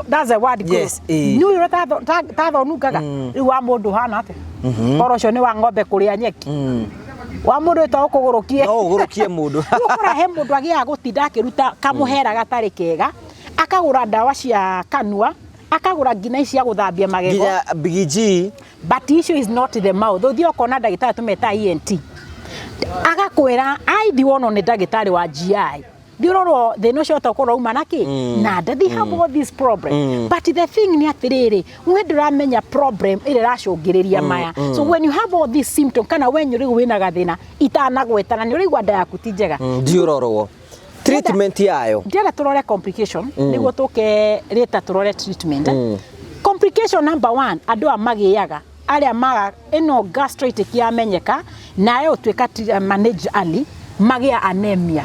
That's a word. Yes, ĩ. Nĩ ũyũ ta thonungaga rĩu wa mũndũ ũhana atĩa? Ũhoro ũcio nĩ wa ng'ombe kũrĩa nyeki, wa mũndũ wĩtagwo kũgũrũkie. No ũgũrũkie mũndũ. Rĩu ũkora he mũndũ agĩaga gũtinda akĩruta kamũhera gatarĩ kega, akagũra ndawa cia kanua, akagũra nginya ici cia gũthambia magego. Nginya bigiji. But issue is not the mouth. Ũthiĩ ũkona ndagĩtarĩ tũmeta ENT, agakwĩra aithi wonwo nĩ ndagĩtarĩ wa GI, thiĩ ũrorwo thĩna ũcio ũtokorwo uma na kĩ na nda. They have all this problem, but the thing nĩ atĩrĩrĩ, we ndũramenya problem ĩrĩa ĩracũngĩrĩria maya. So when you have all these symptoms kana when rĩu wĩna gathĩna itanagweta na nĩ ũraigua nda yaku ti njega, Thiĩ ũrorwo treatment yayo. Ndĩrenda tũrore complication nĩguo tũke rĩta tũrore treatment. Complication number one andũ aya magĩaga arĩa maga ĩno gastritis yamenyeka nayo ũtuĩka manage early, magĩa anemia.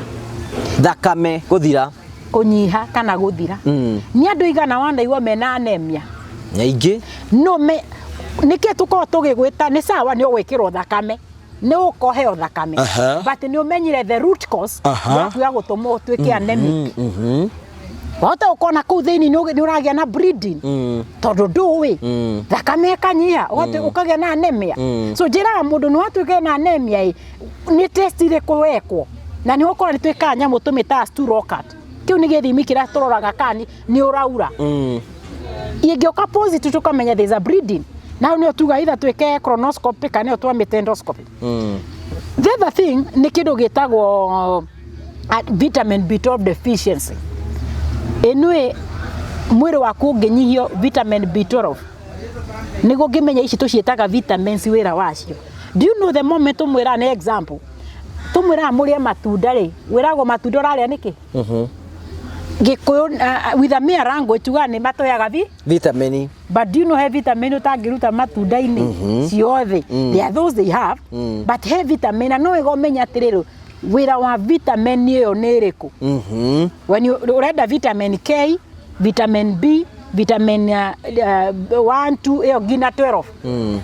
Thakame gũthira. Kũnyiha kana gũthira. Nĩ andũ igana wanaigua mena anemia? Nyaingĩ. No me nĩkĩ tũkorwo tũgĩgwĩta nĩ sawa, nĩ ũgwĩkĩrwo thakame, nĩ ũkoheo thakame, but nĩ ũmenyire the root cause yaku ya gũtũma ũtuĩke anemic. Wahota gũkorwo kũu thĩinĩ nĩ ũragĩa na bleeding tondũ ndũĩ thakame ĩkanyiha, ũkagĩa na anemia. So njĩraga mũndũ nĩ watuĩka na anemia ĩ, nĩ test irĩkũ wekwo? Na nĩ ũkora nĩ twĩkaga nyamũ tũmĩtaga stool occult. Kĩu nĩ gĩthimi kĩrĩa tũroraga kana nĩ ũraura. Ingĩũka positive, tũkamenya there is a bleeding. Now nĩyo tuga either twĩke colonoscopy kana nĩyo twamĩte endoscopy. The other thing nĩ kĩndũ gĩtagwo vitamin B12 deficiency. Ĩnũĩ mwĩrĩ waku ũngĩnyihio vitamin B12, nĩguo ngĩmenya ici tũciĩtaga vitamins wĩra wacio. Do you know the moment tũmwĩraga, nĩ example, tũmwĩraga mũrĩe matunda rĩ, wĩragwo matunda ũrarĩa nĩkĩ? Gĩkũyũ with a mere language tugaga nĩ matũheaga vi Vitamini. But do you know he vitamin ũtangĩruta matunda-inĩ ciothe? There are those they have, but he vitamin na no wega ũmenye atĩrĩrĩ, wĩra wa vitamin ĩyo nĩ ĩrĩkũ. When you ũrenda vitamin K, vitamin B, vitamin 1, 2 ĩyo nginya 12,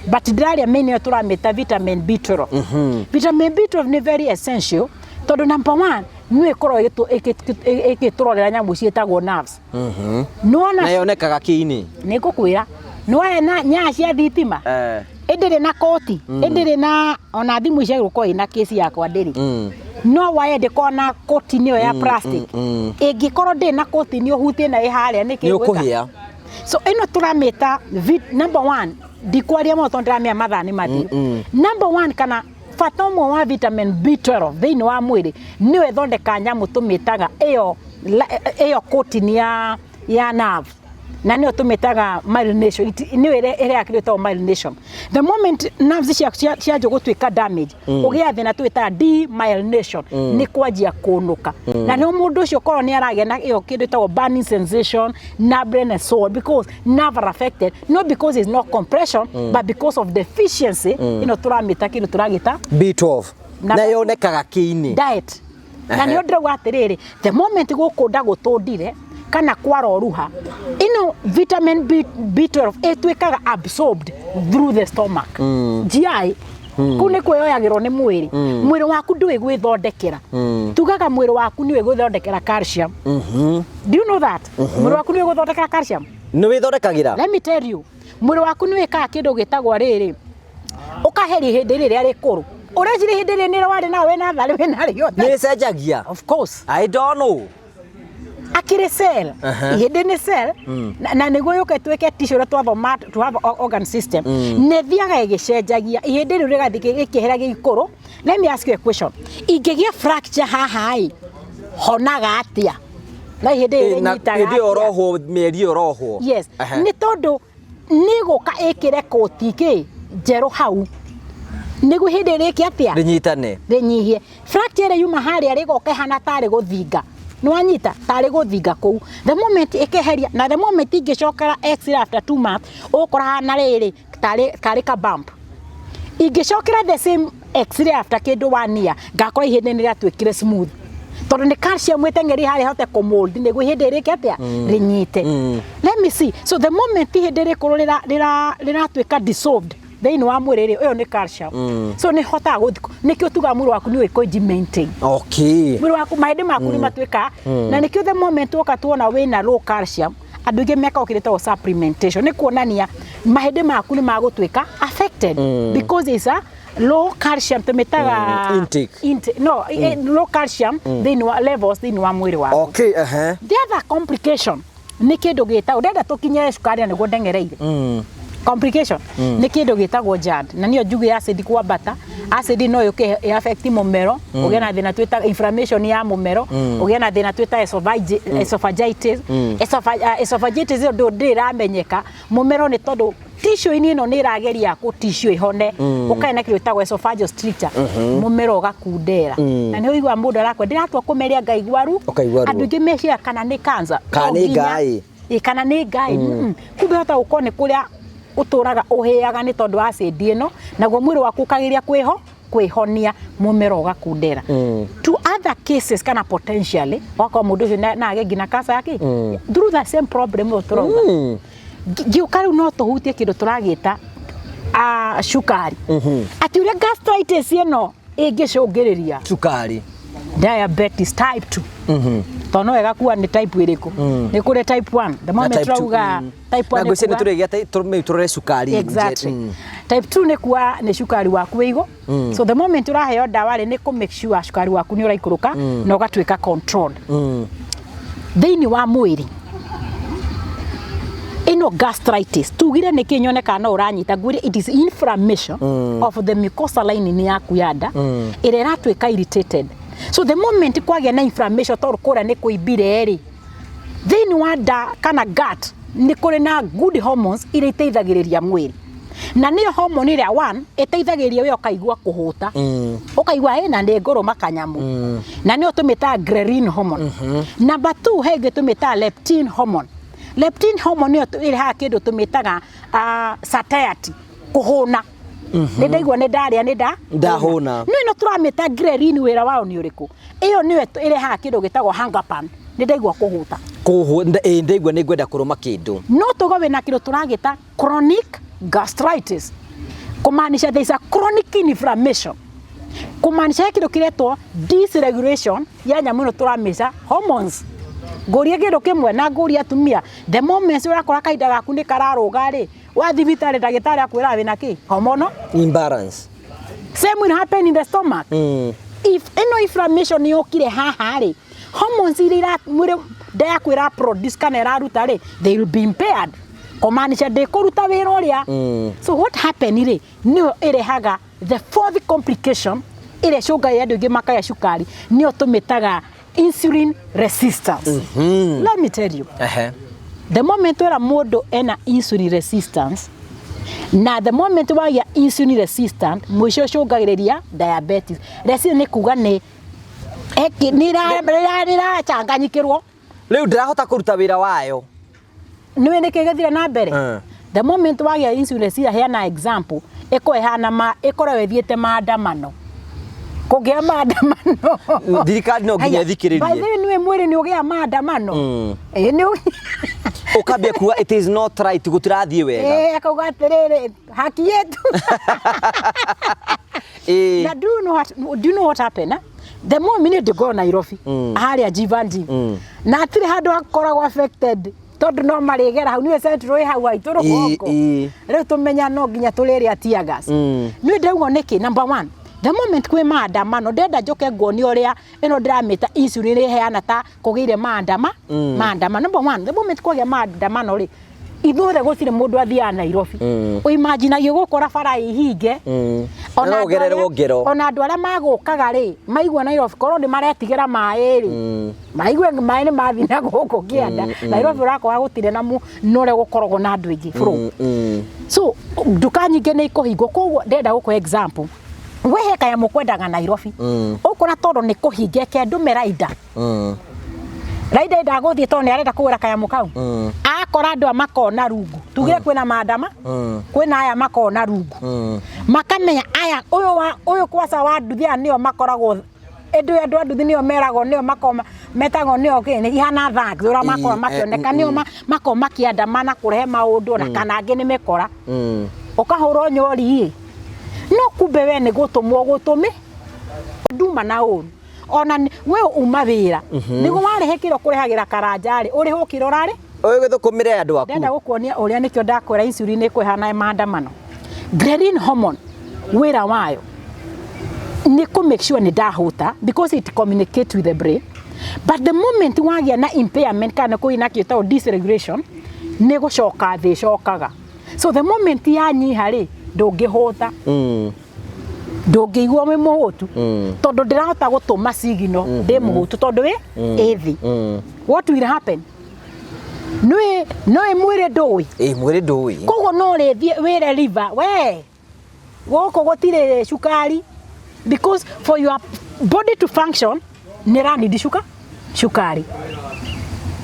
but ndĩraria main ĩyo tũramĩta vitamin B12. Vitamin B12 nĩ very essential tondũ number one nĩyo ĩkoragwo ĩgĩtũrorera nyamũ ciĩtagwo nerves. Nĩwona? Na yonekaga kĩ-inĩ? Nĩ ngũkwĩra, nĩwoya na nyaya cia thitima, ĩndĩrĩ na koti, ĩndĩrĩ na ona thimũ ici gũkorwo ĩna kesi yakwa ndĩrĩ, no waya ndĩkorwo na koti nĩyo ya plastic. Ĩngĩkorwo ndĩrĩ na koti nĩ ũhutie na ĩ harĩa nĩkĩ Nĩ ĩgwĩka? Ũkũhĩa. So ĩno tũramĩta number one, ndikwaria mũno tondũ ndĩramenya mathaa nĩ mathiru. Number one kana bata ũmwe wa vitamin B12 thĩinĩ wa mwĩrĩ nĩyo ĩthondekaga nyamũ tũmĩtaga ĩyo Ĩyo coating ya nerve na nĩyo tũmĩtaga myelination. Nĩyo ĩrĩa kĩndũ gĩtagwo myelination. The moment nerves cianjia gũtuĩka damage, ũgĩa thĩna twĩtaga demyelination, nĩ kwanjia kũnũka, na nĩo mũndũ ũcio korwo nĩ aragĩa na ĩyo kĩndũ ĩtagwo burning sensation, numbness and so on, because nerve are affected, not because it's not compression, but because of deficiency ĩno tũramĩta kĩndũ tũragĩta B12. Na yonekaga kĩini? Diet. Na nĩo ndĩrauga atĩrĩrĩ, the moment gũkũ nda gũtũndire kana kwaroruha, ĩno vitamin B, B12 ĩtuĩkaga absorbed through the stomach, GI kũu nĩ kwĩyoyagĩrwo nĩ mwĩrĩ. Mwĩrĩ waku ndũĩ gwĩthondekera. Tugaga mwĩrĩ waku nĩũĩ gwĩthondekera calcium. Do you know that mwĩrĩ waku nĩũĩ gwĩthondekera calcium? Nĩ wĩthondekagĩra? Let me tell you, mwĩrĩ waku nĩ wĩkaga kĩndũ gĩtagwo rĩrĩ, ũkaheria ihĩndĩ rĩrĩa rĩkũrũ. Ũreciria ihĩndĩ rĩrĩ nĩrĩo warĩ nawe wĩna tharĩ wĩna rĩo? Nĩ ĩcenjagia? Of course. I don't know. Akĩrĩ cell, ihĩndĩ nĩ cell, na nĩguo yũke ĩtuĩke tissue ũrĩa twathoma to have organ system, nĩ ĩthiaga ĩgĩcenjagia. Ihĩndĩ rĩu rĩgathiĩ rĩkĩehera gĩikũrũ. Let me ask you a question: ingĩgĩa fracture haha ĩ, honaga atĩa na ihĩndĩ rĩrĩ Na rĩnyitaga hĩndĩ ĩyo atĩa? ũrohwo, mĩeri ĩyo ũrohwo. Yes. Nĩ tondũ nĩ gũka ĩkĩre koti kĩ njerũ hau nĩguo hĩndĩ rĩke atĩa? Rĩnyitane. Rĩnyihie fracture ĩrĩa yuma harĩa, rĩgoka ĩhana tarĩ gũthinga. Nĩ wanyita tarĩ gũthinga kũu. The moment ĩkeheria na the moment ingĩcokera x-ray after 2 months, ũgũkora hana rĩrĩ tarĩ ka bump. Ingĩcokera the same x-ray after kĩndũ 1 year, ngakora ihĩndĩ nĩ rĩatuĩkire smooth, tondũ nĩ calcium ĩteng'eri harĩa hote kũmold nĩguo ihĩndĩ rĩke atĩa? Rĩnyite. Let me see. So the moment ihĩndĩ rĩkũrũ rĩratuĩka dissolved thĩinĩ wa mwĩrĩ rĩ, ũyũ nĩ calcium. So nĩ hotaga gũthi, nĩkĩo tugaga mwĩrĩ waku nĩ ũĩ kũji maintain. Mwĩrĩ waku, mahĩndĩ maku nĩ matuĩka, na nĩkĩo the moment woka tuona wĩna low calcium, andũ aingĩ mekaga kĩndũ gĩtagwo supplementation, nĩ kuonania mahĩndĩ maku nĩ magũtuĩka affected because it's a low calcium tũmĩtaga. Intake. No, low calcium thĩinĩ wa levels thĩinĩ wa mwĩrĩ waku. The other complication nĩ kĩndũ gĩtagwo, ndenda tũkinye cukari na nĩguo ndeng'ereire, complication nĩ kĩndũ gĩtagwo GERD, na nĩyo njuge acid kwambata. Acid no yũke ĩ affect mũmero, ũgĩe na thĩna twĩtaga inflammation ya mũmero, ũgĩe na thĩna twĩtaga esophagitis. Esophagitis ĩyo ndĩ ĩramenyeka mũmero nĩ tondũ tissue-inĩ ĩno nĩ ĩrageria kũ tissue ĩhone, ũkagĩa na kĩndũ gĩtagwo esophageal stricture, mũmero ũgakundera, na nĩ ũiguaga mũndũ arakua, ndĩratua kũmeria ngaigua ru. Ũkaigua ruo. Andũ aingĩ meciria kana nĩ cancer. Kana No nĩ nginya. ngaĩ. Ĩ, kana nĩ ngai. Kumbe hota gũkorwo nĩ kũrĩa ũtũraga ũhĩaga nĩ tondũ wa acid ĩno, naguo mwĩrĩ waku ũkageria kwĩhonia, mũmero ũgakundera. To other cases, kana potentially wakorwo mũndũ ũcio na agĩe nginya cancer yake through the same problem ĩyo tũrauga. Ngĩũka rĩu no tũhutie kĩndũ tũragĩta cukari, atĩ ũrĩa gastritis ĩno ĩngĩcũngĩrĩria cukari. Diabetes type 2, tondũ no wega kuga nĩ type ĩrĩkũ. Nĩ kũrĩ type 1. The moment type 2, turauga type 1 na ngwĩciria nĩ tũrĩgĩa tũrore cukari. Exactly. Type 2 nĩ kuga nĩ cukari waku wĩ igũ. So the moment ũraheo ndawa rĩ, nĩ kũ make sure cukari waku nĩ ũraikũrũka na ũgatuĩka controlled thĩinĩ wa mwĩrĩ. Ĩno gastritis tugire nĩ kĩ nyonekaga no ũranyita ngwĩre, it is inflammation of the mucosa lining yaku ya nda ĩrĩa ĩratuĩka irritated. So the moment kwagĩa na inflammation, tondũ kũrĩa nĩ kũimbire rĩ, thĩinĩ wa nda kana gut nĩ kũrĩ na good hormones iria iteithagĩrĩria mwĩrĩ, na nĩyo hormone ĩrĩa one ĩteithagĩrĩria we ũkaigua kũhũta, ũkaigua ĩ na nĩ ngũrũma kanyamũ, na nĩyo tũmĩtaga ghrelin hormone. Number two, he ĩngĩ tũmĩtaga leptin hormone. Leptin hormone nĩyo ĩrehaga kĩndũ tũmĩtaga satiety, kũhũna. Nĩ ndaigua nĩ ndarĩa, nĩ nda Ndahũna. No ĩno tũramĩta ghrelin, wĩra wao nĩ ũrĩkũ? Ĩyo nĩyo ĩrehaga kĩndũ gĩtagwo hunger pang, nĩ ndaigua kũhũta. Kũhũ ĩ ndaigua nĩ ngwenda kũrũma kĩndũ. No tuga wĩna kĩndũ tũragĩta chronic gastritis, kumaanisha there is a chronic inflammation, kumaanisha he kĩndũ kĩretwo dysregulation ya nyamũ ĩno tũramĩca hormones. Ngũrie kĩndũ kĩmwe na ngũrie atumia: the moment ũrakora kahinda gaku nĩ kararũga rĩ, wa thibitarĩ ndagĩtarĩ akwĩraga wĩna kĩ? Hormonal imbalance. Same will happen in the stomach. If ĩno inflammation yũkire haha rĩ, hormones iria mwĩrĩ nda yaku ĩra produce kana ĩraruta rĩ, they will be impaired, kũmaanisha ndĩkũruta wĩra ũrĩa. So what happen rĩ, nĩyo ĩrehaga the fourth complication ĩrĩa ĩcũngagĩrĩria andũ aingĩ makagĩa cukari, nĩyo tũmĩtaga Insulin resistance. Let me tell you, the moment wera mũndũ ena insulin resistance, na the moment wagĩa insulin resistant, mũico ũcũngagĩrĩria diabetes. Resistance nĩ kuga nĩ nĩ ĩracanganyikĩrwo. Rĩu ndĩrahota kũruta wĩra wayo. Nĩwe nĩkĩ gĩthire na mbere? The moment wagĩa insulin resistance, heana example, ĩkorwo ĩhana ma ĩkorwo ĩthiĩte maandamano, kũgĩa maandamano. Thirikari no nginya Haya, by ĩthikĩrĩrie. the way, nĩwe mwĩrĩ nĩ ũgĩa maandamano. Ĩĩ, nĩ Ũkambia kuga it is not right, gũtirathiĩ wega. Ĩĩ, akauga atĩrĩrĩ, haki yetu. Na do you know what happened, eh? The more minute go Nairobi, harĩa Jivanjee, na hatirĩ handũ hakoragwo affected tondũ no marĩgera hau, nĩwe Central ĩ hau haitũ rũgongo. Rĩu tũmenya no nginya tũrĩrĩa tear gas. Nĩ ndauga nĩkĩ? Number one, the moment kwĩ maandamano, ndenda njoke nguonie ũrĩa ĩno ndĩramĩta insulin ĩheana ta kũgĩire maandamano. Number one, the moment kwagĩa maandamano rĩ, ithuothe gũtirĩ mũndũ athiaga Nairobi. Ũimaginagia gũkora bara ĩhinge. Na no ũgererwo ngero. Ona andũ arĩa magũkaga rĩ, maigua Nairobi korwo nĩ maretigĩra maĩ rĩ, maigue maĩ nĩ mathiĩ na gũkũ kĩanda Nairobi, ũrakora gũtirĩ na na ũrĩa gũkoragwo na andũ aingĩ flow. So nduka nyingĩ nĩ ikũhingwo. Koguo ndĩrenda gũkũhe example, we he kanyamũ kwendaga Nairobi, ũkora tondũ nĩ kũhinge, ke ndume rider. Rider ndagũthiĩ tondũ nĩ arenda kũgũra kanyamũ kau. Akora andũ a makona rungu, tugire kwĩna maandama, kwĩna aya makona rungu, makamenya aya ũyũ wa ũyũ kwaca wa nduthi, aya nĩo makoragwo ĩndĩ andũ a nduthi nĩo meragwo, nĩo makoma metagwo nĩo kĩ nĩ ihana thugs, ũrĩa makoragwo makĩoneka nĩo makoragwo makĩandamana kũrehe maũndũ, na kana angĩ nĩ mĩkora ũkahũrwo nyori ĩ. No kumbe we nĩ gũtũmwo gũtũmĩ nduma na ũru, ona we uma wĩra nĩguo warehe kĩrĩa ũkũrehagĩra karanja rĩ, ũrĩhwo kĩrĩa ũrarĩ. Ũyũ gĩthũkũmĩre andũ aku. Ndenda gũkuonia ũrĩa nĩkĩo ndakwĩra insulin ĩkũhana maandamano. Ghrelin hormone wĩra wayo nĩ kũ make sure nĩ ndahũta, because it communicates with the brain. But the moment wagĩa na impairment kana kũgĩa na kĩtagwo dysregulation, nĩ gũcoka thĩ ĩcokaga. So the moment yanyiha rĩ, ndũngĩhũta, ndũngĩigua wĩ mũhũtu, tondũ ndĩrahota gũtũma signal ndĩ mũhũtu, tondũ ĩ ĩ thĩ. What will happen? Nĩ nĩ mwĩrĩ ndũĩ. Ĩ, mwĩrĩ ndũĩ. Koguo no rĩthiĩ wĩre liver, we gũkũ gũtirĩ cukari, because for your body to function nĩ ĩranidi cukari.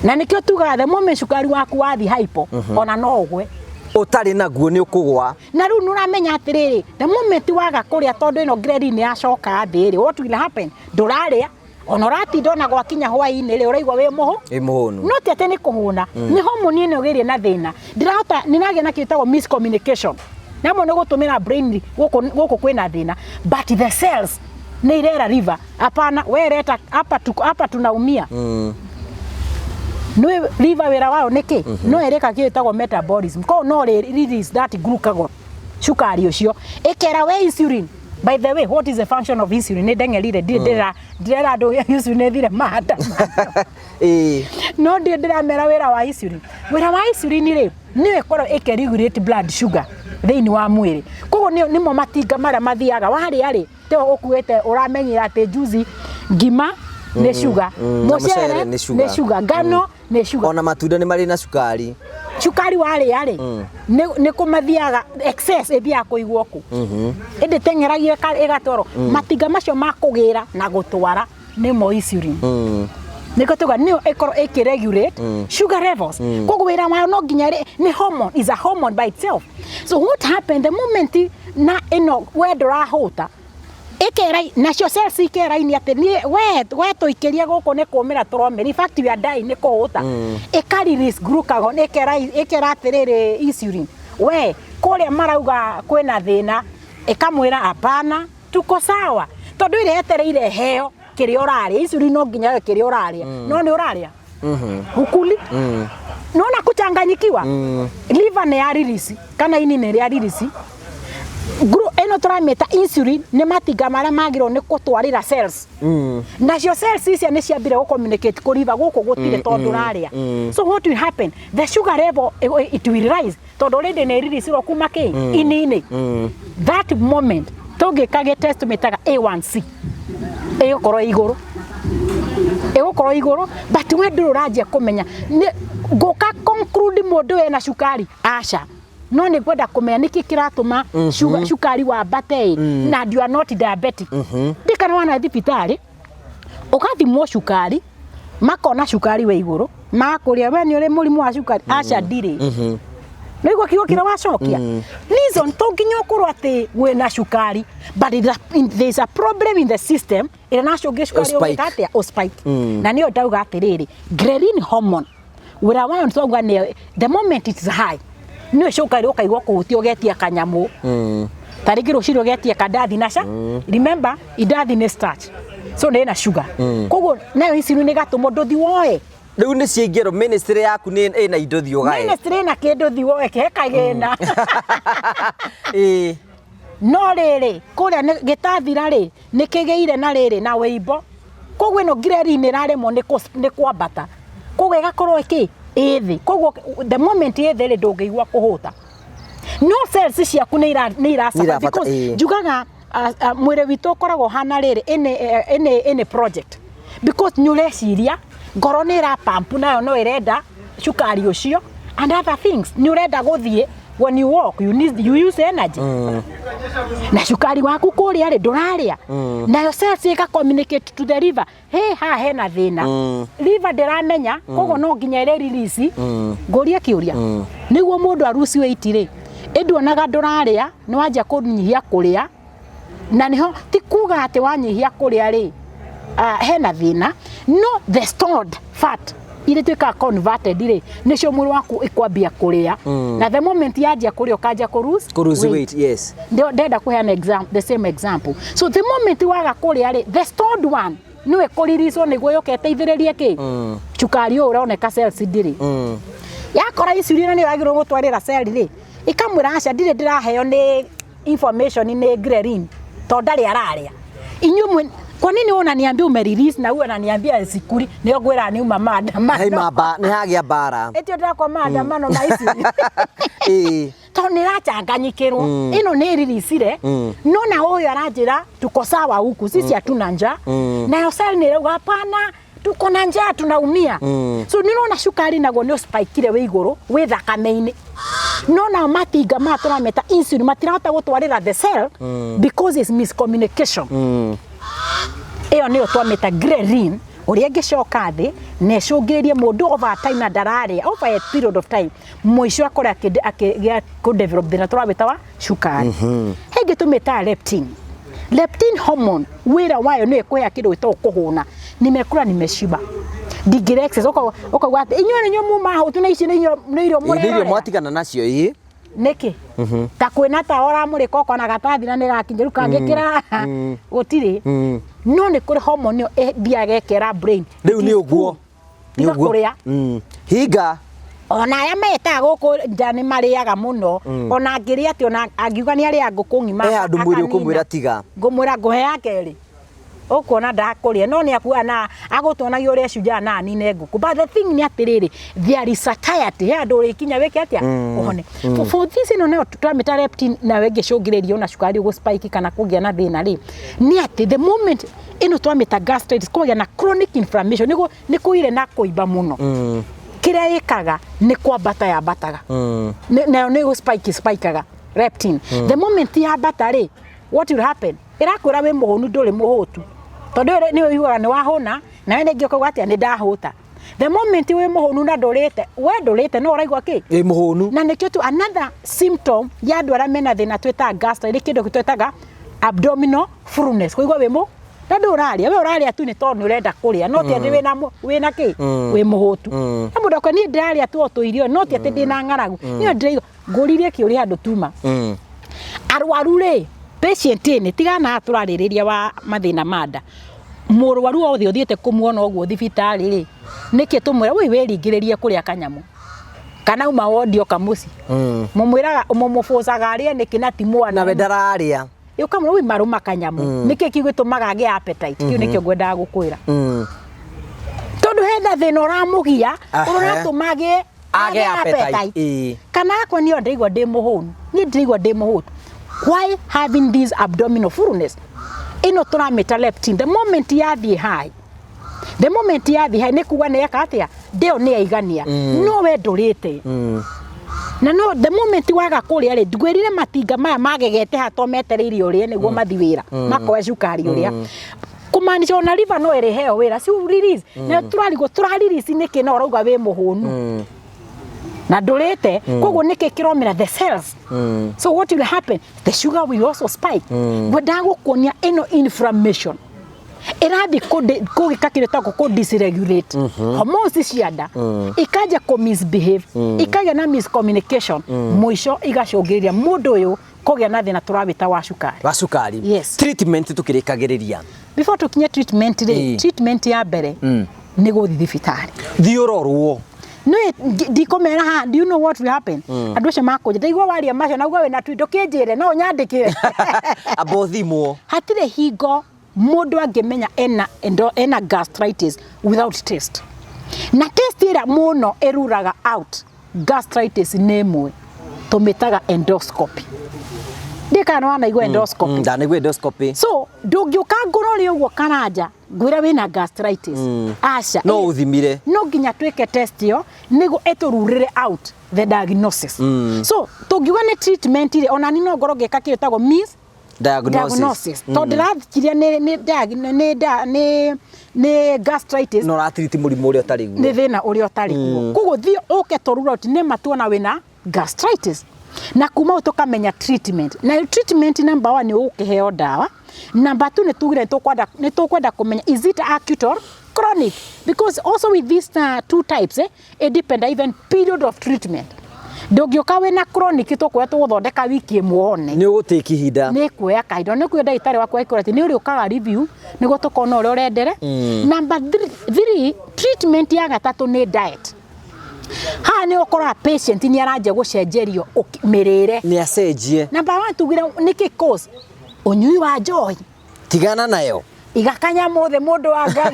Na nĩkĩo tugaga the moment cukari waku wathi hypo, ona no ũgwe. Ũtarĩ naguo nĩ ũkũgwa. Na rĩu nĩ ũramenya atĩrĩrĩ, the moment waga kũrĩa, tondũ ĩno ghrelin yacoka thĩ rĩ, what will happen? Ndũrarĩa, ona ũratinda, ona gwakinya hwaĩ-inĩ rĩ, ũraigua wĩ mũhũ. Ĩ, mũhũnu. No ti atĩ nĩ kũhũna, nĩ hormone ĩno ĩgĩrĩ na thĩna, ndĩrahota nĩragĩa na kĩtagwo miscommunication namwe nĩ gũtũmĩra brain gũkũ gũkũ kwĩna thĩna, but the cells nĩ irera liver, hapana, we leta hapa, tuko hapa, tunaumia. Nĩ liver wĩra wayo nĩ kĩ? No ĩrĩka kĩo ĩtagwo metabolism, koguo no release that glucagon, cukari ũcio, ĩkera we insulin. By the way, what is the function of insulin? Nĩ ndeng'erire, ndirĩ ndĩrera andũ insulin ĩthire maandamano. No ndirĩ ndĩramera wĩra wa insulin. Wĩra wa insulin rĩ, nĩyo ĩkorwo ĩkĩ regulate blood sugar thĩinĩ wa mwĩrĩ. Koguo nĩmo matinga marĩa mathiaga warĩa rĩ, teo ũkuĩte ũramenyera atĩ juzi ngima nĩ sugar, na mũcere mũcere nĩ sugar. Nĩ sugar, ngano nĩ sugar. Ona matunda nĩ marĩ na cukari. Cukari warĩa rĩ, nĩ kũmathiaga excess ĩthiaga kũigwo kũ ĩndĩ teng'eragio ĩgatwarwo matinga macio ma kũgĩra na gũtwara, nĩmo insulin. Nĩkĩo tuga nĩyo ĩkorwo ĩkĩ regulate sugar levels. Koguo wĩra wayo no nginya nĩ hormone, is a hormone by itself. So what happened, the moment na ĩno we ndũrahũta, ĩkera nacio cells ikera-inĩ atĩ niĩ we tũikĩrie gũkũ nĩ kũmĩra tũromĩra, in fact we are dying nĩ kũhũta. Ĩka release glucagon, ĩkera atĩrĩrĩ insulin, we kũrĩa marauga kwĩna thĩna, ĩkamwĩra hapana, tuko sawa, tondũ ĩrĩa yetereire heo kĩrĩa ũrarĩa. Insulin no nginya we kĩrĩa ũrarĩa, no nĩ ũrarĩa hukuli, nona kuchanganyikiwa. Liver nĩ ya release kana ini nĩ rĩa release ĩno tũramĩta insulin, nĩ matinga marĩa magĩrĩirwo nĩ gũtwarĩra cells. Nacio cells icio nĩ ciambire gũ communicate kũ liver, gũkũ gũtirĩ tondũ ũrarĩa. So what will happen? The sugar level it will rise, tondũ already nĩ release kuma kĩ ini-inĩ. That moment tũngĩka gĩ test mĩtaga A1C, ĩgũkorwo ĩ igũrũ. Ũgũkorwo igũrũ, but we ndũrĩ ũranjia kũmenya. Ngũka conclude mũndũ ena cukari, aca, no nĩ ngwenda kũmenya nĩkĩ kĩratũma cukari wambate ĩ, na you are not diabetic. Ndikana wana thibitarĩ ũgathimwo cukari, makona cukari wĩ igũrũ, makũria we nĩ ũrĩ mũrimũ wa cukari? Aca, ndirĩ. Nĩguo kiugo kĩrĩa wacokia reason to nginya ũkorwo atĩ wĩna cukari, but there is a problem in the system ĩrĩa nacũngĩra cukari. Ũspike. Ũgĩka atĩa? Ũspike. Na nĩyo ndauga atĩrĩrĩ, ghrelin hormone wĩra wayo nĩ twauga nĩ the moment it's high, nĩyo cukari ũkaigua kũhutia, ũgetia kanyamũ, ta rĩngĩ rũcinĩ ũgetia kandathi na ca. Remember, indathi nĩ starch, so nĩ ĩna sugar, koguo nayo insulin ĩgatũma ndũthi woe. Rĩu nĩ ciaingĩrwo ministry yaku nĩ ĩna indo thiĩ ũgae. Ministry ĩna kĩndũ thi woe kĩhe kagĩna. No rĩrĩ, kũrĩa gĩtathira rĩ, nĩ kĩgĩire na rĩrĩ na wĩimbo, koguo ĩno ghrelin ĩraremwo nĩ kwambata, koguo ĩgakorwo ĩkĩ ĩ thĩ. Koguo the moment ĩ thĩ rĩ, ndũngĩigua kũhũta, no cells ciaku nĩ irasuffer. Irabata, Because njugaga mwĩrĩ witũ ũkoragwo ũhana rĩrĩ ĩnĩ project, because nĩ ũreciria ngoro nĩ ĩrapampu, nayo no ĩrenda cukari ũcio and other things. Nĩ ũrenda gũthiĩ, when you walk you need, you use energy, na cukari waku kũrĩa rĩ, ndũrarĩa, nayo cells ĩga communicate to the liver, hey, haha hena thĩna. Liver ndĩramenya, koguo no nginya ĩrĩ release. Ngũrie kĩũria, nĩguo mũndũ aruci weight rĩ, ĩnduonaga ndũrarĩa, nĩ wanjia kũnyihia kũrĩa, na nĩho ti kuga atĩ wanyihia kũrĩa rĩ, hena thĩna, no the stored fat iria ituĩkaga converted rĩ, nĩcio mwĩrĩ waku ĩkwambia kũrĩa, na the moment yanjia kũrĩa, ũkanjia kũ lose Kũ lose weight, yes. Ndenda kũheana the same example. So the moment waga kũrĩa rĩ, the stored one nĩwe kũririzwo nĩguo yũke ĩteithĩrĩrie kĩ cukari ũyũ ũroneka cells ndĩrĩ. Yakora insulin nĩyo yagĩrĩirwo gũtwarĩra cell rĩ, ĩkamwĩra aca, ndirĩ ndĩraheo nĩ information nĩ ghrelin, tondũ ndarĩ ararĩa. Inyuĩ kwa nini wewe unaniambia umerelease na wewe unaniambia sikuri? Nĩyo ngwĩra nĩ maandamano. Haima ba nĩ hagĩa mbara. Ĩtio ndĩrakwa maandamano ma insulin, tondũ nĩ ĩrachanganyikĩrwo. Ĩno nĩ ĩririsire, no na ũyũ aranjĩra tuko sawa huku, sisi hatuna njaa. Nayo cell nĩ ĩrauga hapana, tuko na njaa, tunaumia. So nĩ ũrona cukari naguo nĩ ũspikire wĩ igũrũ wĩ thakame-inĩ, no nao matinga maya tũrameta insulin matirahota gũtwarĩra the cell because it's miscommunication. Ĩyo nĩyo twamĩta ghrelin, ũrĩa ĩngĩcoka thĩ na ĩcũngĩrĩrie mũndũ over time na ndararĩa, over a period of time, mũico akore akĩgĩa kũ develop thĩna tũrawĩta wa cukari. He ĩngĩ tũmĩtaga leptin. Leptin hormone wĩra wayo nĩ ĩkũhea kĩndũ gĩtagwo kũhũna. Nimekula, nimeshiba, ndingĩrĩa excess. Ũkauga atĩ inyuĩ nĩ inyuĩ muma hũtu, na ici nĩ irio Nĩ irio mũrerorera. Mwatigana nacio ĩ. Nĩkĩ ta kwĩna tawa ũramũrĩka, ũkona gatathira nĩ gakinya rĩu kangĩkĩra gũtirĩ, no nĩ kũrĩ hormone ĩyo ĩthiaga ĩkera brain. Rĩu nĩ ũguo. Nĩ Tiga ũguo. kũrĩa. Hinga. Ona arĩa metaga gũkũ nja nĩ marĩaga mũno, ona angĩrĩa atĩ ona angiuga nĩ arĩa ngũkũ ng'ima He handũ mwĩrĩ akanina. ũkũmwĩra tiga. Ngũmwĩra ngũhe ya kerĩ, ũkuona ndakũrĩa, no nĩ akuaga na agũtuonagia ũrĩa ecunjaga na anine ngũkũ. But the thing nĩ atĩrĩrĩ, there is satiety. He handũ ũrĩkinya wĩke atĩa? Ũhone. For this ĩno nayo twamĩta leptin, nayo ĩngĩcũngĩrĩria ona cukari gũ spike kana kũgĩa na thĩna rĩ, nĩ atĩ the moment ĩno twamĩta gastritis, kũgĩa na chronic inflammation, nĩguo nĩ kũire na kũimba mũno, kĩrĩa ĩkaga nĩ kwambata yambataga. Nayo nĩ gũ spike spikaga leptin. The moment yambata rĩ, what will happen? Ĩrakwĩra wĩ mũhũnu, ndũrĩ mũhũtu, tondũ ĩyo nĩ ũiguaga nĩ wahũna, nawe nĩngĩ ũkauga atĩa? Nĩ ndahũta. The moment wĩ mũhũnu na ndũrĩte, we ndũrĩte no ũraigua kĩ? Ĩ mũhũnu. Na nĩkĩo tu another symptom ya andũ arĩa mena thĩna twĩtaga gastritis, kĩndũ twĩtaga abdominal fullness, kũigua wĩ mũ na ndũ ũrarĩa, we ũrarĩa tu nĩ tondũ nĩ ũrenda kũrĩa, no ti atĩ wĩna wĩna kĩ, wĩ mũhũtu. Na mũndũ akwa niĩ ndĩrarĩa tu o tũirio, no ti atĩ ndĩna ng'aragu, niĩ ndĩraigua. Ngũririe kĩũria handũ tuma arwaru rĩ, patient nĩ tigana tũrarĩrĩria wa mathĩna ma nda, mũrwaru wothe ũthiĩte kũmuona ũguo thibitarĩ rĩ, nĩkĩ tũmwĩra wĩ wĩringĩrĩrie kũrĩa kanyamũ kana uma wondi oka mũciĩ? Mũmwĩraga, mũmũbũcaga arĩe nĩkĩ na ti mwana? Nawe ndararĩa. Ũkamwĩra wĩ marũma kanyamũ, nĩkĩ kĩu gĩtũmaga agĩe appetite? Kĩu nĩkĩo ngwendaga gũkwĩra, tondũ hena thĩna ũramũgia, ũratũma agĩe Agĩe appetite, ĩĩ. Kana akwa niĩ ndĩraigua ndĩ mũhũnu, niĩ ndĩraigua ndĩ mũhũtu. Why having this abdominal fullness? Ĩno tũramĩta leptin. The moment yathiĩ high, The moment yathi high nĩ kuga nĩ eka atĩa, ndĩyo nĩ yaigania, no we ndũrĩte. Na no the moment waga kũrĩa rĩ, ngwĩrire matinga maya magegete haha to metereire ũrĩe nĩguo mathi wĩra, makoe cukari ũrĩa. Kũmaanisha ona liver no ĩrĩheo wĩra, ci release. Na tũrarigwo tũra release nĩkĩ na ũrauga wĩ mũhũnu na ndũrĩte. Koguo nĩkĩ kĩromera the cells? So what will happen? The sugar will also spike. Ngwendaga gũkuonia ĩno inflammation ĩrathiĩ kũgĩka kĩndũ tagwo kũ dysregulate hormones cia nda, ikanja kũ misbehave, ikagĩa na miscommunication, mũico igacũngĩrĩria mũndũ ũyũ kũgĩa na thĩna tũrawĩta wa cukari. Wa cukari. Yes. Treatment tukĩrĩkagĩrĩria. Before tũkinye treatment rĩ, treatment ya mbere nĩ gũthiĩ thibitarĩ. Thiĩ ũrorwo. No ndikũmera haha. Do you know what will happen? Andũ acio makũnja ndaigua waria macio nauga wĩna twi, ndũkĩnjĩre no ũnyandĩkĩre. Amba ũthimwo. Hatirĩ hingo mũndũ angĩmenya ena gastritis without test. Na test ĩrĩa mũno ĩruraga out gastritis nĩ ĩmwe tũmĩtaga endoscopy. Ndĩ kana nĩ wanaigua endoscopy? Ndanaigua endoscopy. So ndũngĩũka ngũrore ũguo Karanja ngwĩra wĩna gastritis, aca. No ũthimire. No nginya twĩke test ĩyo nĩguo ĩtũrurĩre out the diagnosis. So tũngiuga nĩ treatment rĩ, ona ni no ngorwo ngĩka kĩndũ ĩtagwo miss diagnosis. Diagnosis, tondũ ndĩrathikiria nĩ nĩ nĩ nĩ nĩ gastritis. No ũratiriti mũrimũ ũrĩa ũtarĩ guo. Nĩ thĩna ũrĩa ũtarĩ kuo. Koguo thiĩ ũke tũrure out nĩ tuona wĩna gastritis, na kuma hau tũkamenya treatment. Na treatment number one nĩ ũgũkĩheo ndawa. Number two, nĩ tugire nĩ tũkwenda kũmenya is it acute or chronic, because also with these two types, it depend even period of treatment. Ndũngĩũka wĩna chronic tũkwĩra tũgũthondeka wiki ĩmwe one. Nĩ ũgũtĩki ihinda. Nĩ kuoya kahinda. Nĩ kuoya ndagĩtarĩ waku akĩkwĩra atĩ nĩ ũrĩũkaga review nĩguo tũkona ũrĩa ũrendere. Number three, treatment ya gatatũ nĩ diet. Haha nĩ ũkoraga patient nĩ aranjia gũcenjerio mĩrĩre. Nĩ acenjie. Number one, tugire nĩkĩ cause? Ũnyui wa njohi. Tigana nayo. Iga kanyamũ thĩ, mũndũ wa Ngai.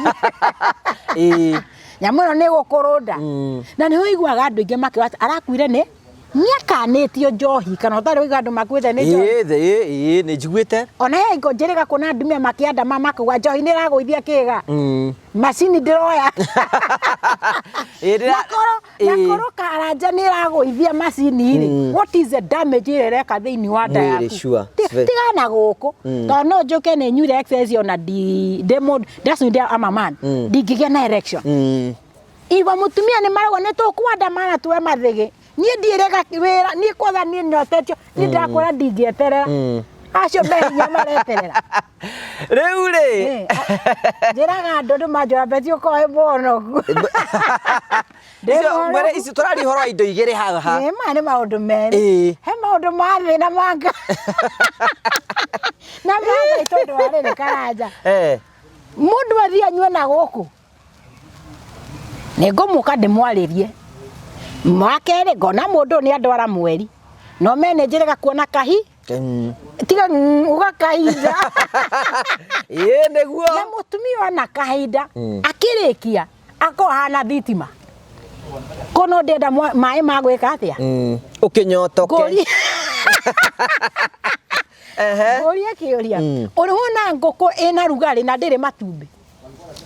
Nyamũ ĩno nĩ gũkũrũnda. Na nĩ ũiguaga andũ aingĩ makiuga atĩ arakuire nĩ akanĩtio njohi, kana ũtarĩ ũigua andũ makuĩte nĩ njohi? Ĩĩ, nĩ njiguĩte. Ona he hingo njĩrĩga kuona andumia makĩandama makauga njohi nĩ ĩragũithia kĩga, macini ndĩroya. Na korwo Karanja nĩ ĩragũithia macini rĩ, what is the damage ĩrĩa ĩreka thĩinĩ wa nda Mwĩrĩ, yaku? sure. Tigana gũkũ, tondũ no njũke nĩ nyuire excess, ona ndi ndĩ mũndũ ndacindĩ, I'm a man, ndingĩgĩa na erection. Iwa mũtumia nĩ marauga nĩ tũkwandamana tuwe mathĩgĩ. Niĩ ndiĩrega wĩra, niĩ kwatha niĩ nyotetio, niĩ ndakwĩra ndingĩeterera, acio me hinya mareterera. Rĩu rĩ, Njĩraga andũ manjũra beti ũkorwo wĩ mũhonoku. Ndĩ icio mũhonoku. mwere icio tũraria ũhoro wa indo igĩrĩ haha. Ĩ, maya nĩ maũndũ merĩ. He maũndũ ma thĩ na manga na ma Ngai, tondũ wa rĩrĩ Karanja, mũndũ athiĩ anyue na gũkũ nĩ ngũmũka ndĩmwarĩrie. Wa kerĩ, ngona mũndũ ũyũ nĩ andwara mweri no mene njĩrĩga kuona kahi tiga uga kahinda. Ĩĩ, nĩguo. Na mũtumia ona kahinda akĩrĩkia akorwo hana thitima kono ndenda maĩ ma gwĩka atĩa? Ũkĩnyotoke. Ngũrie ngũrie kĩũria, ũrĩ wona ngũkũ ĩna rugarĩ na ndĩrĩ matumbĩ?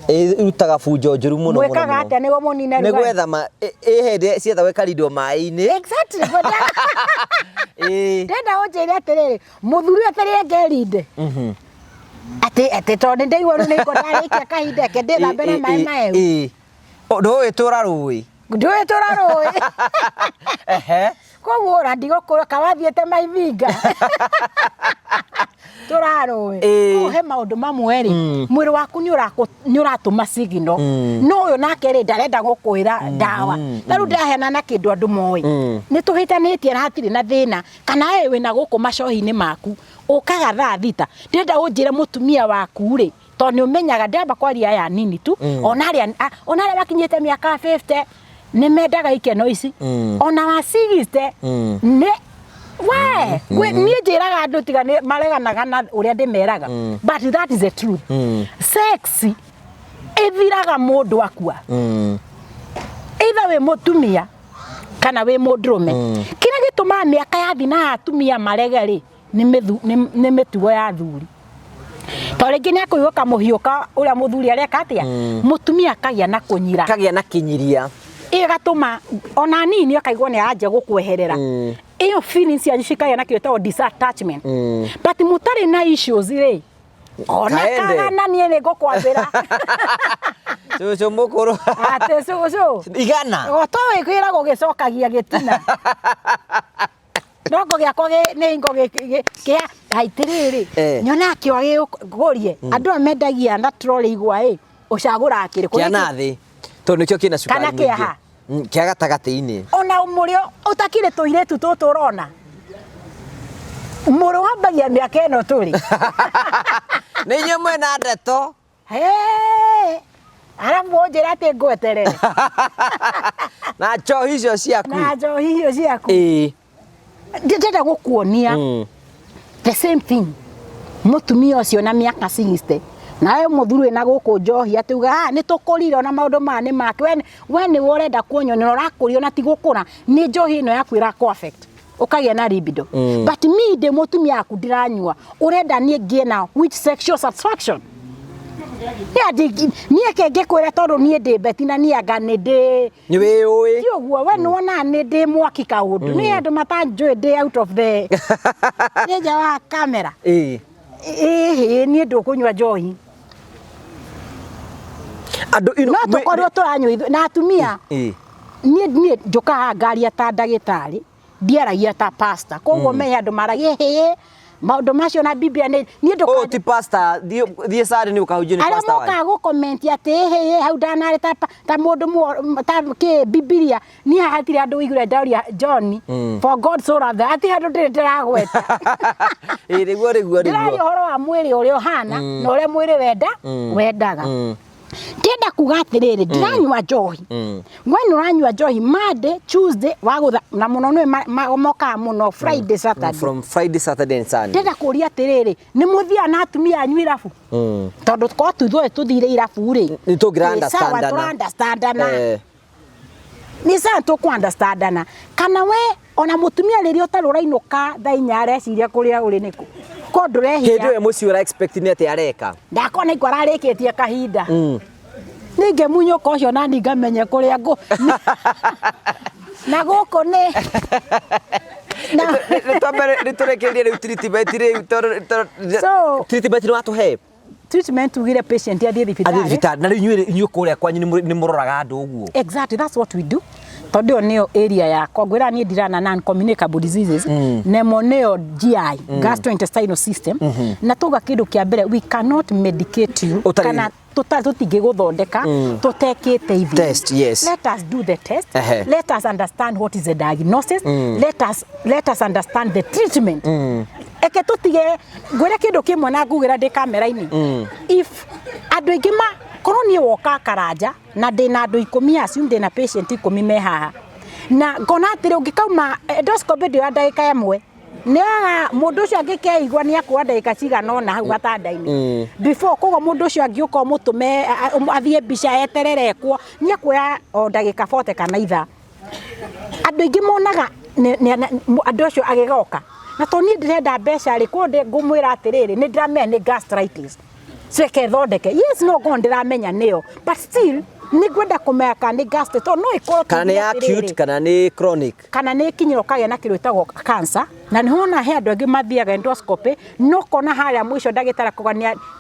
Ĩrutaga bunjo njũru mũno mũno. Mwĩkaga Mũno. atĩa nĩguo mũnine Nĩ rugarĩ? gwetha ĩ hĩndĩ ciethagwo ĩkarindwo maĩ-inĩ. Exactly, ndenda ũnjĩre atĩrĩrĩ, mũthuri eterere ngerinde atĩ tondũ nĩ ndaigua rĩu nĩ ndarĩkia kahinda ke ndĩthambe na maĩ mahehu? Ndũĩ tũra rũĩ. Ndũĩ tũra rũĩ. Koguo ora ndigũkũra kawathiĩte maithinga tũrarũĩ. Koguo he maũndũ mamwe rĩ, mwĩrĩ waku nĩ ũratũma signal, no ũyũ nake rĩ, ndarenda gũkwĩra ndawa. Ta rĩu ndaheana na kĩndũ andũ moĩ nĩ tũhĩtanĩtie na hatirĩ na thĩna, kana we wĩna gũkũ macohi-inĩ maku ũkaga thaa 6, ndĩrenda ũnjĩre mũtumia waku rĩ, tondũ nĩ ũmenyaga ndĩramba kwaria aya nini tu, ona arĩa makinyĩte mĩaka 50 nĩ mendaga ikeno ici, ona wa 60 nĩ we niĩ njĩraga andũ tiga nĩ mareganaga na ũrĩa ndĩmeraga, but that is the truth. Sex ĩthiraga mũndũ akua, either wĩ mũtumia kana wĩ mũndũrũme. Kĩrĩa gĩtũmaga mĩaka yathi na atumia marege rĩ, nĩ mĩtugo ya athuri, tondũ To rĩngĩ nĩ akũigua kamũhiũ ka ũrĩa mũthuri areka atĩa, mũtumia akagĩa na kũnyira. Kagĩa na kinyiria. Ĩyo ĩgatũma ona nini akaigua nĩ aranjia gũkweherera. Ĩyo feelings cianyu cikagĩa na kĩndũ gĩtagwo disattachment. But mũtarĩ na issues rĩ, ona Kaende. kagana niĩ nĩ ngũkwambĩra. Cũcũ mũkũrũ. Atĩ cũcũ. Igana. Otoĩ kwĩragwo gĩcokagia gĩtina. No ngo gĩakwa nĩ ngo kĩa aitĩrĩrĩ. Nyonaga kĩo gĩgũrie. Andũ aya mendagia na trolley igwa ĩ, ũcagũraga kĩrĩkũ? Kĩa na thĩ. Tondũ nĩkĩo kĩna cukari Kana mũingĩ. kĩaha? Kĩa gatagatĩ-inĩ. Ona mũrĩo ũtakĩrĩ tũirĩtu tũtũ ũrona. Mũrũ wambagia mĩaka ĩno tũrĩ. Nĩ inyuĩ mwĩna ndeto. Hey! Arabu ũnjĩra atĩ ngweterere. Na njohi icio ciaku. Na njohi icio ciaku. Ĩĩ. Ndĩrenda gũkuonia the same thing. Mũtumia ũcio na mĩaka 60 nawe mũthuri wĩna gũkũ njohi atĩ uga ah nĩ tũkũrire ona maũndũ maya nĩ make we nĩwe ũrenda kuonywo na ũrakũrio na ti gũkũra nĩ njohi ĩno yaku ĩrakũ affect ũkagĩa na libido. But me ndĩ mũtumia waku ndiranyua ũrenda niĩ ngĩe na which sexual satisfaction? Niĩ ke ngĩkwĩra tondũ niĩ ndĩ beti na niĩ anga nĩ ndĩ Nĩ wĩyũĩ. Ti ũguo we nĩwonaga nĩ ndĩ mwaki kaũndũ. Nĩ andũ matanjũĩ ndĩ out of the nĩ nja wa kamera. Ĩĩ. Ĩhĩ niĩ ndũkũnyua njohi. Andũ No tũkorirwo tũranyua ithuĩ na atumia. Niĩ njũkaga ngaria ta ndagĩtarĩ, ndiaragia ta pastor. Koguo menye andũ maragia hĩ maũndũ macio na Biblia nĩ niĩ ndũka Ũyũ ti pastor, thiĩ Sunday nĩ ũkahunjie nĩ arĩa pastor wanyu. mokaga gũ-comment atĩ hĩ hau ndanarĩ ta mũndũ ta kĩ Biblia niĩ haha hatirĩ andũ ũiguire ndauria John for God so loved the hatirĩ handũ ndĩrĩ ndĩragweta. Ĩĩ nĩguo nĩguo nĩguo. Ndĩraria ũhoro wa mwĩrĩ ũrĩa ũhana na ũrĩa mwĩrĩ wendaga. Ndĩrenda kuga atĩrĩrĩ, ndiranyua njohi. We nĩ ũranyua njohi Monday, Tuesday, wagũtha na mũno nĩ mokaga mũno Friday, Saturday. From Friday, Saturday and Sunday. Ndĩrenda kũria atĩrĩrĩ, nĩ mũthiaga na atumia anyu irabu? Tondũ korwo tu ithuothe tũthire irabu rĩ, Nĩ tũngĩra nĩ sawa, understandana. tũra understandana. Nĩ sawa tũkũ understandana. Kana we ona mũtumia rĩrĩa ũtarĩ ũrainũka thaa inya areciria kũrĩa ũrĩ nĩkũ? Ko ndũrehia. Hĩndĩ ĩyo mũciĩ ũra expect nĩ atĩa areka? Ndakona iko ararĩkĩtie kahinda. Ningĩ munyũka ũcio nani ngamenye kũrĩa ngũ. Na gũkũ nĩ. Nĩ tũrĩkĩrĩrie rĩu treatment rĩu tondũ So, treatment nĩ watũhe? Treatment tugire patient athiĩ thibitarĩ. Athiĩ thibitarĩ. Na rĩu inyuĩ kũrĩa kwanyu nĩ mũroraga andũ ũguo? Exactly, that's what we do. Tondũ ĩyo nĩyo area yakwa. Ngwĩra niĩ ndirana non communicable diseases. Nemo nĩyo GI, gastrointestinal system. Na tuga kĩndũ kĩa mbere, we cannot medicate you. Ũtarĩ Kana tũtingĩgũthondeka tũtekĩte ithimi. Test, yes. Let us do the test. Ehe. Let us understand what is the diagnosis. Let us understand the treatment. Eke tũtige ngwĩre kĩndũ kĩmwe na ngugĩra ndĩ kamera-inĩ. If andũ aingĩ ma korwo niĩ woka Karanja na ndĩna andũ ikũmi, assume ndĩna patient ikũmi me haha. Na ngona atĩrĩ ũngĩkauma endoscopy ndĩoya ndagĩka ĩmwe. Nĩoyaga mũndũ ũcio angĩkeigua nĩ akuoya ndagĩka cigana ũna hau gatanda-inĩ. Before koguo mũndũ ũcio angĩũka ũmũtũme athiĩ mbica eterere ekwo nĩ akuoya o ndagĩka 40 kana ithaa. Andũ aingĩ monaga andũ acio agĩgoka. Na tondũ niĩ ndĩrenda mbeca rĩ, koguo ngũmwĩra atĩrĩrĩ, nĩ ndĩramenya nĩ gastritis. So reke thondeke. Yes, no ngorwo ndĩramenya nĩyo. But still, nĩ ngwenda kũmenya kana nĩ gastritis. Tondũ no ĩkorwo Kana nĩ tuge acute, atĩrĩrĩ, kana nĩ chronic. Kana nĩ ĩkinyĩra ũkagĩa na kĩndũ gĩtagwo cancer. Na nĩ wona he andũ angĩ mathiaga endoscopy, no ũkona harĩa mũico ndagĩtarĩ akauga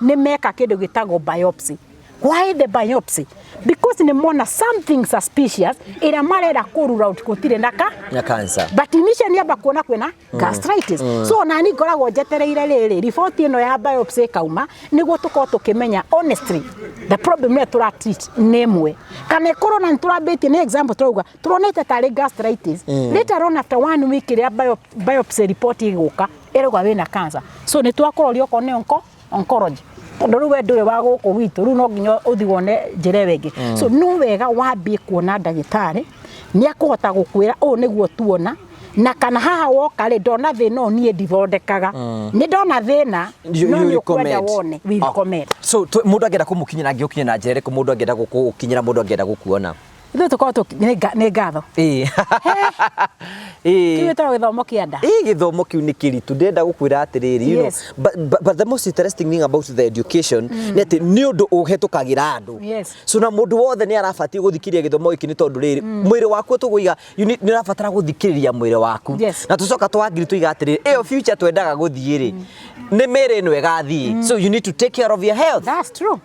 nĩ meka kĩndũ gĩtagwo biopsy. Why the biopsy? Because nĩ mona something suspicious ĩrĩa marenda kũ rule out gũtirĩ na ka Na cancer. But initially amba kuona kwĩna gastritis. So nani ngoragwo njetereire rĩrĩ report ĩno ya biopsy ĩkauma nĩguo tũkorwo tũkĩmenya honestly the problem ĩrĩa tũra treat nĩ ĩmwe. Kana ĩkorwo na nĩtũrambĩtie nĩ example tũrauga turonete tarĩ gastritis. Later on after 1 week ĩrĩa biopsy report ĩgũka ĩrauga wĩna cancer. So nĩ twakũroria okorwo nĩ oncology. Tondũ rĩu we ndũrĩ wa gũkũ gwitũ, rĩu no nginya ũthiĩ wone njĩra ĩyo ĩngĩ. So no wega wambie kuona ndagĩtarĩ, nĩ akũhota gũkwĩra ũũ nĩguo tuona, na kana haha woka rĩ, ndona thĩna ũyũ niĩ ndithondekaga. Nĩ ndona thĩna, no You nĩ ũkwenda recommend. wone, we recommend. So mũndũ angĩenda kũmũkinyĩra, angĩgũkinyĩra na njĩra ĩrĩkũ? Mũndũ angĩenda gũkũkinyĩra, mũndũ angĩenda gũkuona? Ithuĩ tũkoragwo nĩ ngatho. Kĩu gĩtagwo gĩthomo kĩa nda. Ĩ, gĩthomo kĩu nĩ kĩritũ, ndĩrenda gũkwĩra atĩrĩrĩ, you know, but the most interesting thing about the education nĩ atĩ nĩ ũndũ ũhetũkagĩra andũ. So na mũndũ wothe nĩ arabatiĩ gũthikĩrĩria gĩthomo gĩkĩ, nĩ tondũ rĩrĩ, mwĩrĩ waku tũgũiga, nĩ ũrabatara gũthikĩrĩria mwĩrĩ waku. Na tũcoka twangiri tũiga atĩrĩrĩ, ĩyo future twendaga gũthiĩ rĩ, nĩ mĩrĩ ĩno ĩgathiĩ, so you need to take care of your health. That's true.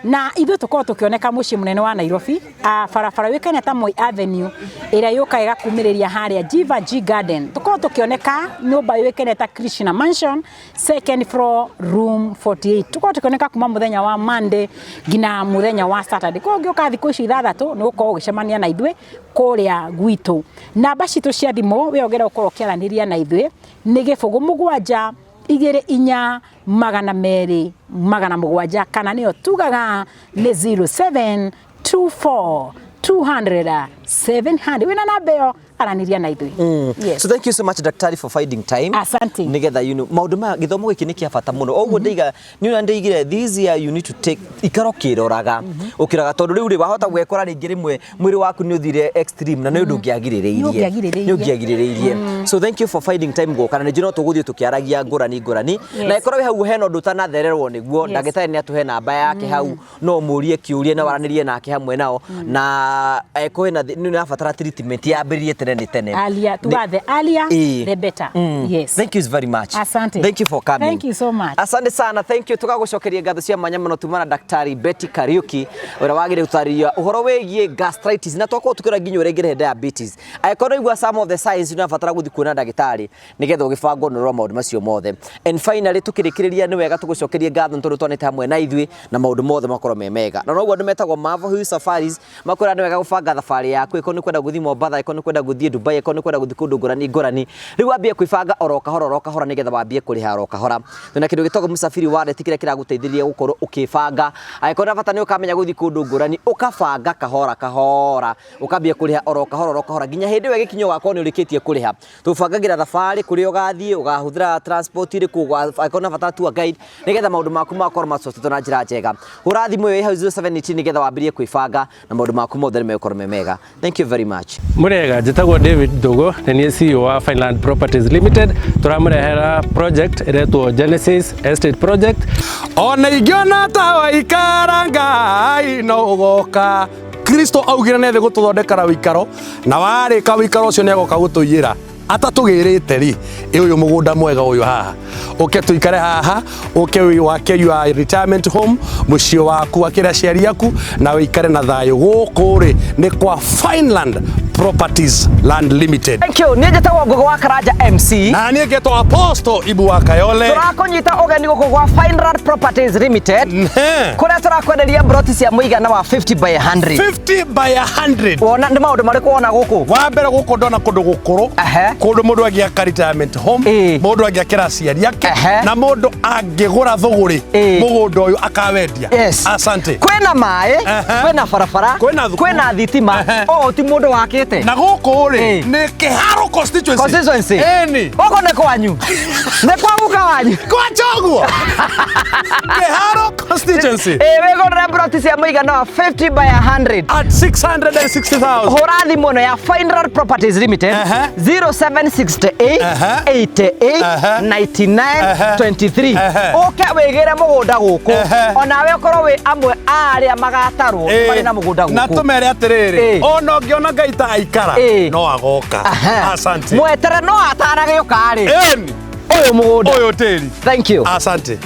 Na ithuĩ tũkoragwo tũkĩoneka mũciĩ mũnene wa Nairobi, barabara yũĩkaine ta Moi Avenue, ĩrĩa yũkaga ĩgakumĩrĩria harĩa Jiva G Garden. Tũkoragwo tũkĩoneka nyũmba yũĩkaine ta Krishna Mansion, second floor, room 48. Tũkoragwo tũkĩoneka kuma mũthenya wa Monday nginya mũthenya wa Saturday. Koguo ũngĩũka thikũ ici 6 nĩ ũgũkorwo ũgĩcemania na ithuĩ kũrĩa gwitũ. Namba citũ cia thimũ we ũngĩenda gũkorwo ũkĩaranĩria na ithuĩ nĩ 0 7 2 4 200 700, kana nĩyo tugaga nĩ 0724 200 700. Wĩna namba ĩyo, aranĩria na ithuĩ. Yes. So thank you so much, daktari, for finding time. Asante. Nigetha maũndũ maya, gĩthomo gĩkĩ nĩ kĩa bata mũno. Ũguo ndaiga nĩ ũrĩa ndaigire, this year you need to take ikara ũkĩroraga ũkĩroraga, tondũ rĩu rĩ wahota gwekora rĩngĩ rĩmwe mwĩrĩ waku nĩ ũthire extreme na nĩ ũndũ ũngĩagirĩrĩirie. Nĩ ũngĩagirĩrĩirie. Nĩ ũngĩagirĩrĩirie. So thank you for finding time gũka, na nĩ njũĩ no tũgũthiĩ tũkĩaragia ngũrani ngũrani. Na ĩkorwo wĩ hau hena ũndũ ũtanathererwo nĩguo, ndagĩtarĩ nĩ atũhe namba yake hau, no mũrie kĩũria na waranĩrie nake hamwe nao, na angĩkorwo hena nĩ ũrabatara treatment yambĩrĩrie tene nĩ tene. Earlier, tuga the earlier the better. Yes. Thank you very much. Asante. Thank you for coming. Thank you so much. Asante sana, thank you. Tugagucokeria ngatho cia mwanya muno tuma na Daktari Betty Kariuki, ũrĩa wagĩrĩire gũtarĩria ũhoro wĩgiĩ gastritis, na twakorwo tukĩrora nginya ũrĩa ĩngĩrehe diabetes. Angĩkorwo ũraigua some of the signs, ũrabatara gũthiĩ kuona ndagĩtarĩ nĩgetha ũgĩbangwo nĩ ũrora maũndũ macio mothe. And finally, tukĩrĩkĩrĩria, nĩ wega tũgũcokerie ngatho nĩ tondũ twanĩte hamwe na ithuĩ na maũndũ mothe makorwo me mega. Na noguo andũ metagwo Marvel Hill Safaris makwĩra nĩ wega gũbanga thabarĩ yaku, ĩkorwo nĩ kwenda gũthiĩ Mombatha, ĩkorwo nĩ kwenda gũthiĩ Dubai, ĩkorwo nĩ kwenda gũthiĩ kũndũ ngũrani ngũrani, rĩu wambie kwĩbanga oro kahora oro kahora nĩgetha wambie kũrĩha oro kahora. Twĩna kĩndũ gĩtagwo Msafiri Wallet, kĩrĩa kĩragũteithĩrĩria gũkorwo ũkĩbanga. Angĩkorwo na bata nĩ ũkamenya gũthiĩ kũndũ ngũrani, ũkabanga kahora kahora, ũkambia kũrĩha oro kahora oro kahora nginya hĩndĩ ĩyo ĩgĩkinya ũgakorwo nĩ ũrĩkĩtie kũrĩha. Tũbangagĩra thabarĩ, kũrĩa ũgathiĩ, ũgahũthĩra transport ĩrĩkũ, angĩkorwo na bata tour guide, nĩgetha maũndũ maku makorwo macotetwo na njĩra njega. Hũra thimũ ĩyo ĩ hau 078 nĩgetha wambĩrĩrie kwĩbanga na maũndũ maku mothe nĩ megũkorwo me mega. Thank you very much. Murega, njĩtagwo David Ndugu, nĩ niĩ CEO wa Fineland Properties Limited. Tũramũrehera project ĩretwo Genesis Estate Project. Ona ingĩona ta waikara, Ngai no ũgoka. Kristo augire nĩ thĩ gũtũthondekera wĩikaro, na warĩka wĩikaro ũcio nĩ agoka gũtũiyĩra. Atatũgĩrĩte rĩ, ĩ ũyũ mũgũnda mwega ũyũ haha, ũke tũikare haha, ũke wake your retirement home, mũciĩ waku, wakĩre aciari aku na wĩikare na thayũ. Gũkũ rĩ nĩ kwa Fineland Properties Land Limited. Thank you. Niĩ njĩtagwo Ngũgĩ wa Karanja MC. Na niĩ ngetwo Apostle Ibu wa Kayole. Tũrakũnyita ũgeni gũkũ gwa Fineland Properties Limited, kũrĩa tũrakwenderia broti cia mũigana wa 50 by 100. 50 by 100. Wona nĩ maũndũ marĩkũ wona gũkũ? Wa mbere, gũkũ ndona kũndũ gũkũrũ, kũndũ mũndũ angĩaka retirement home, mũndũ angĩakĩra aciari ake, na mũndũ angĩgũra thũgũrĩ mũgũnda ũyũ akawendia. Asante. Kwĩna maĩ, kwĩna barabara, Kwĩna thukuru. Kwĩna thitima. Ũũ ti mũndũ wakĩte. Na gũkũ rĩ nĩ Kĩharo constituency. Constituency. Ĩni. Gũkũ nĩ kwanyu, nĩ kwa guka wanyu. Kwa choguo Kĩharo constituency. Ĩ, wĩgũrĩre broti cia mũigana wa 50 by 100 at 660,000. Hũra thimũ ĩno ya Fineland Properties Limited, 0768 88 99 23, ũke wĩgĩre mũgũnda gũkũ, onawe ũkorwo wĩ amwe a arĩa magatarwo marĩ na mũgũnda Na gũkũ. tũmere atĩrĩrĩ, ona ũngĩona Ngai ta aikara, no agoka. Asante. Mwetere no atanagĩũka rĩ, Ĩni. Ũyũ mũgũnda. Ũyũ tĩri. Thank you. Asante.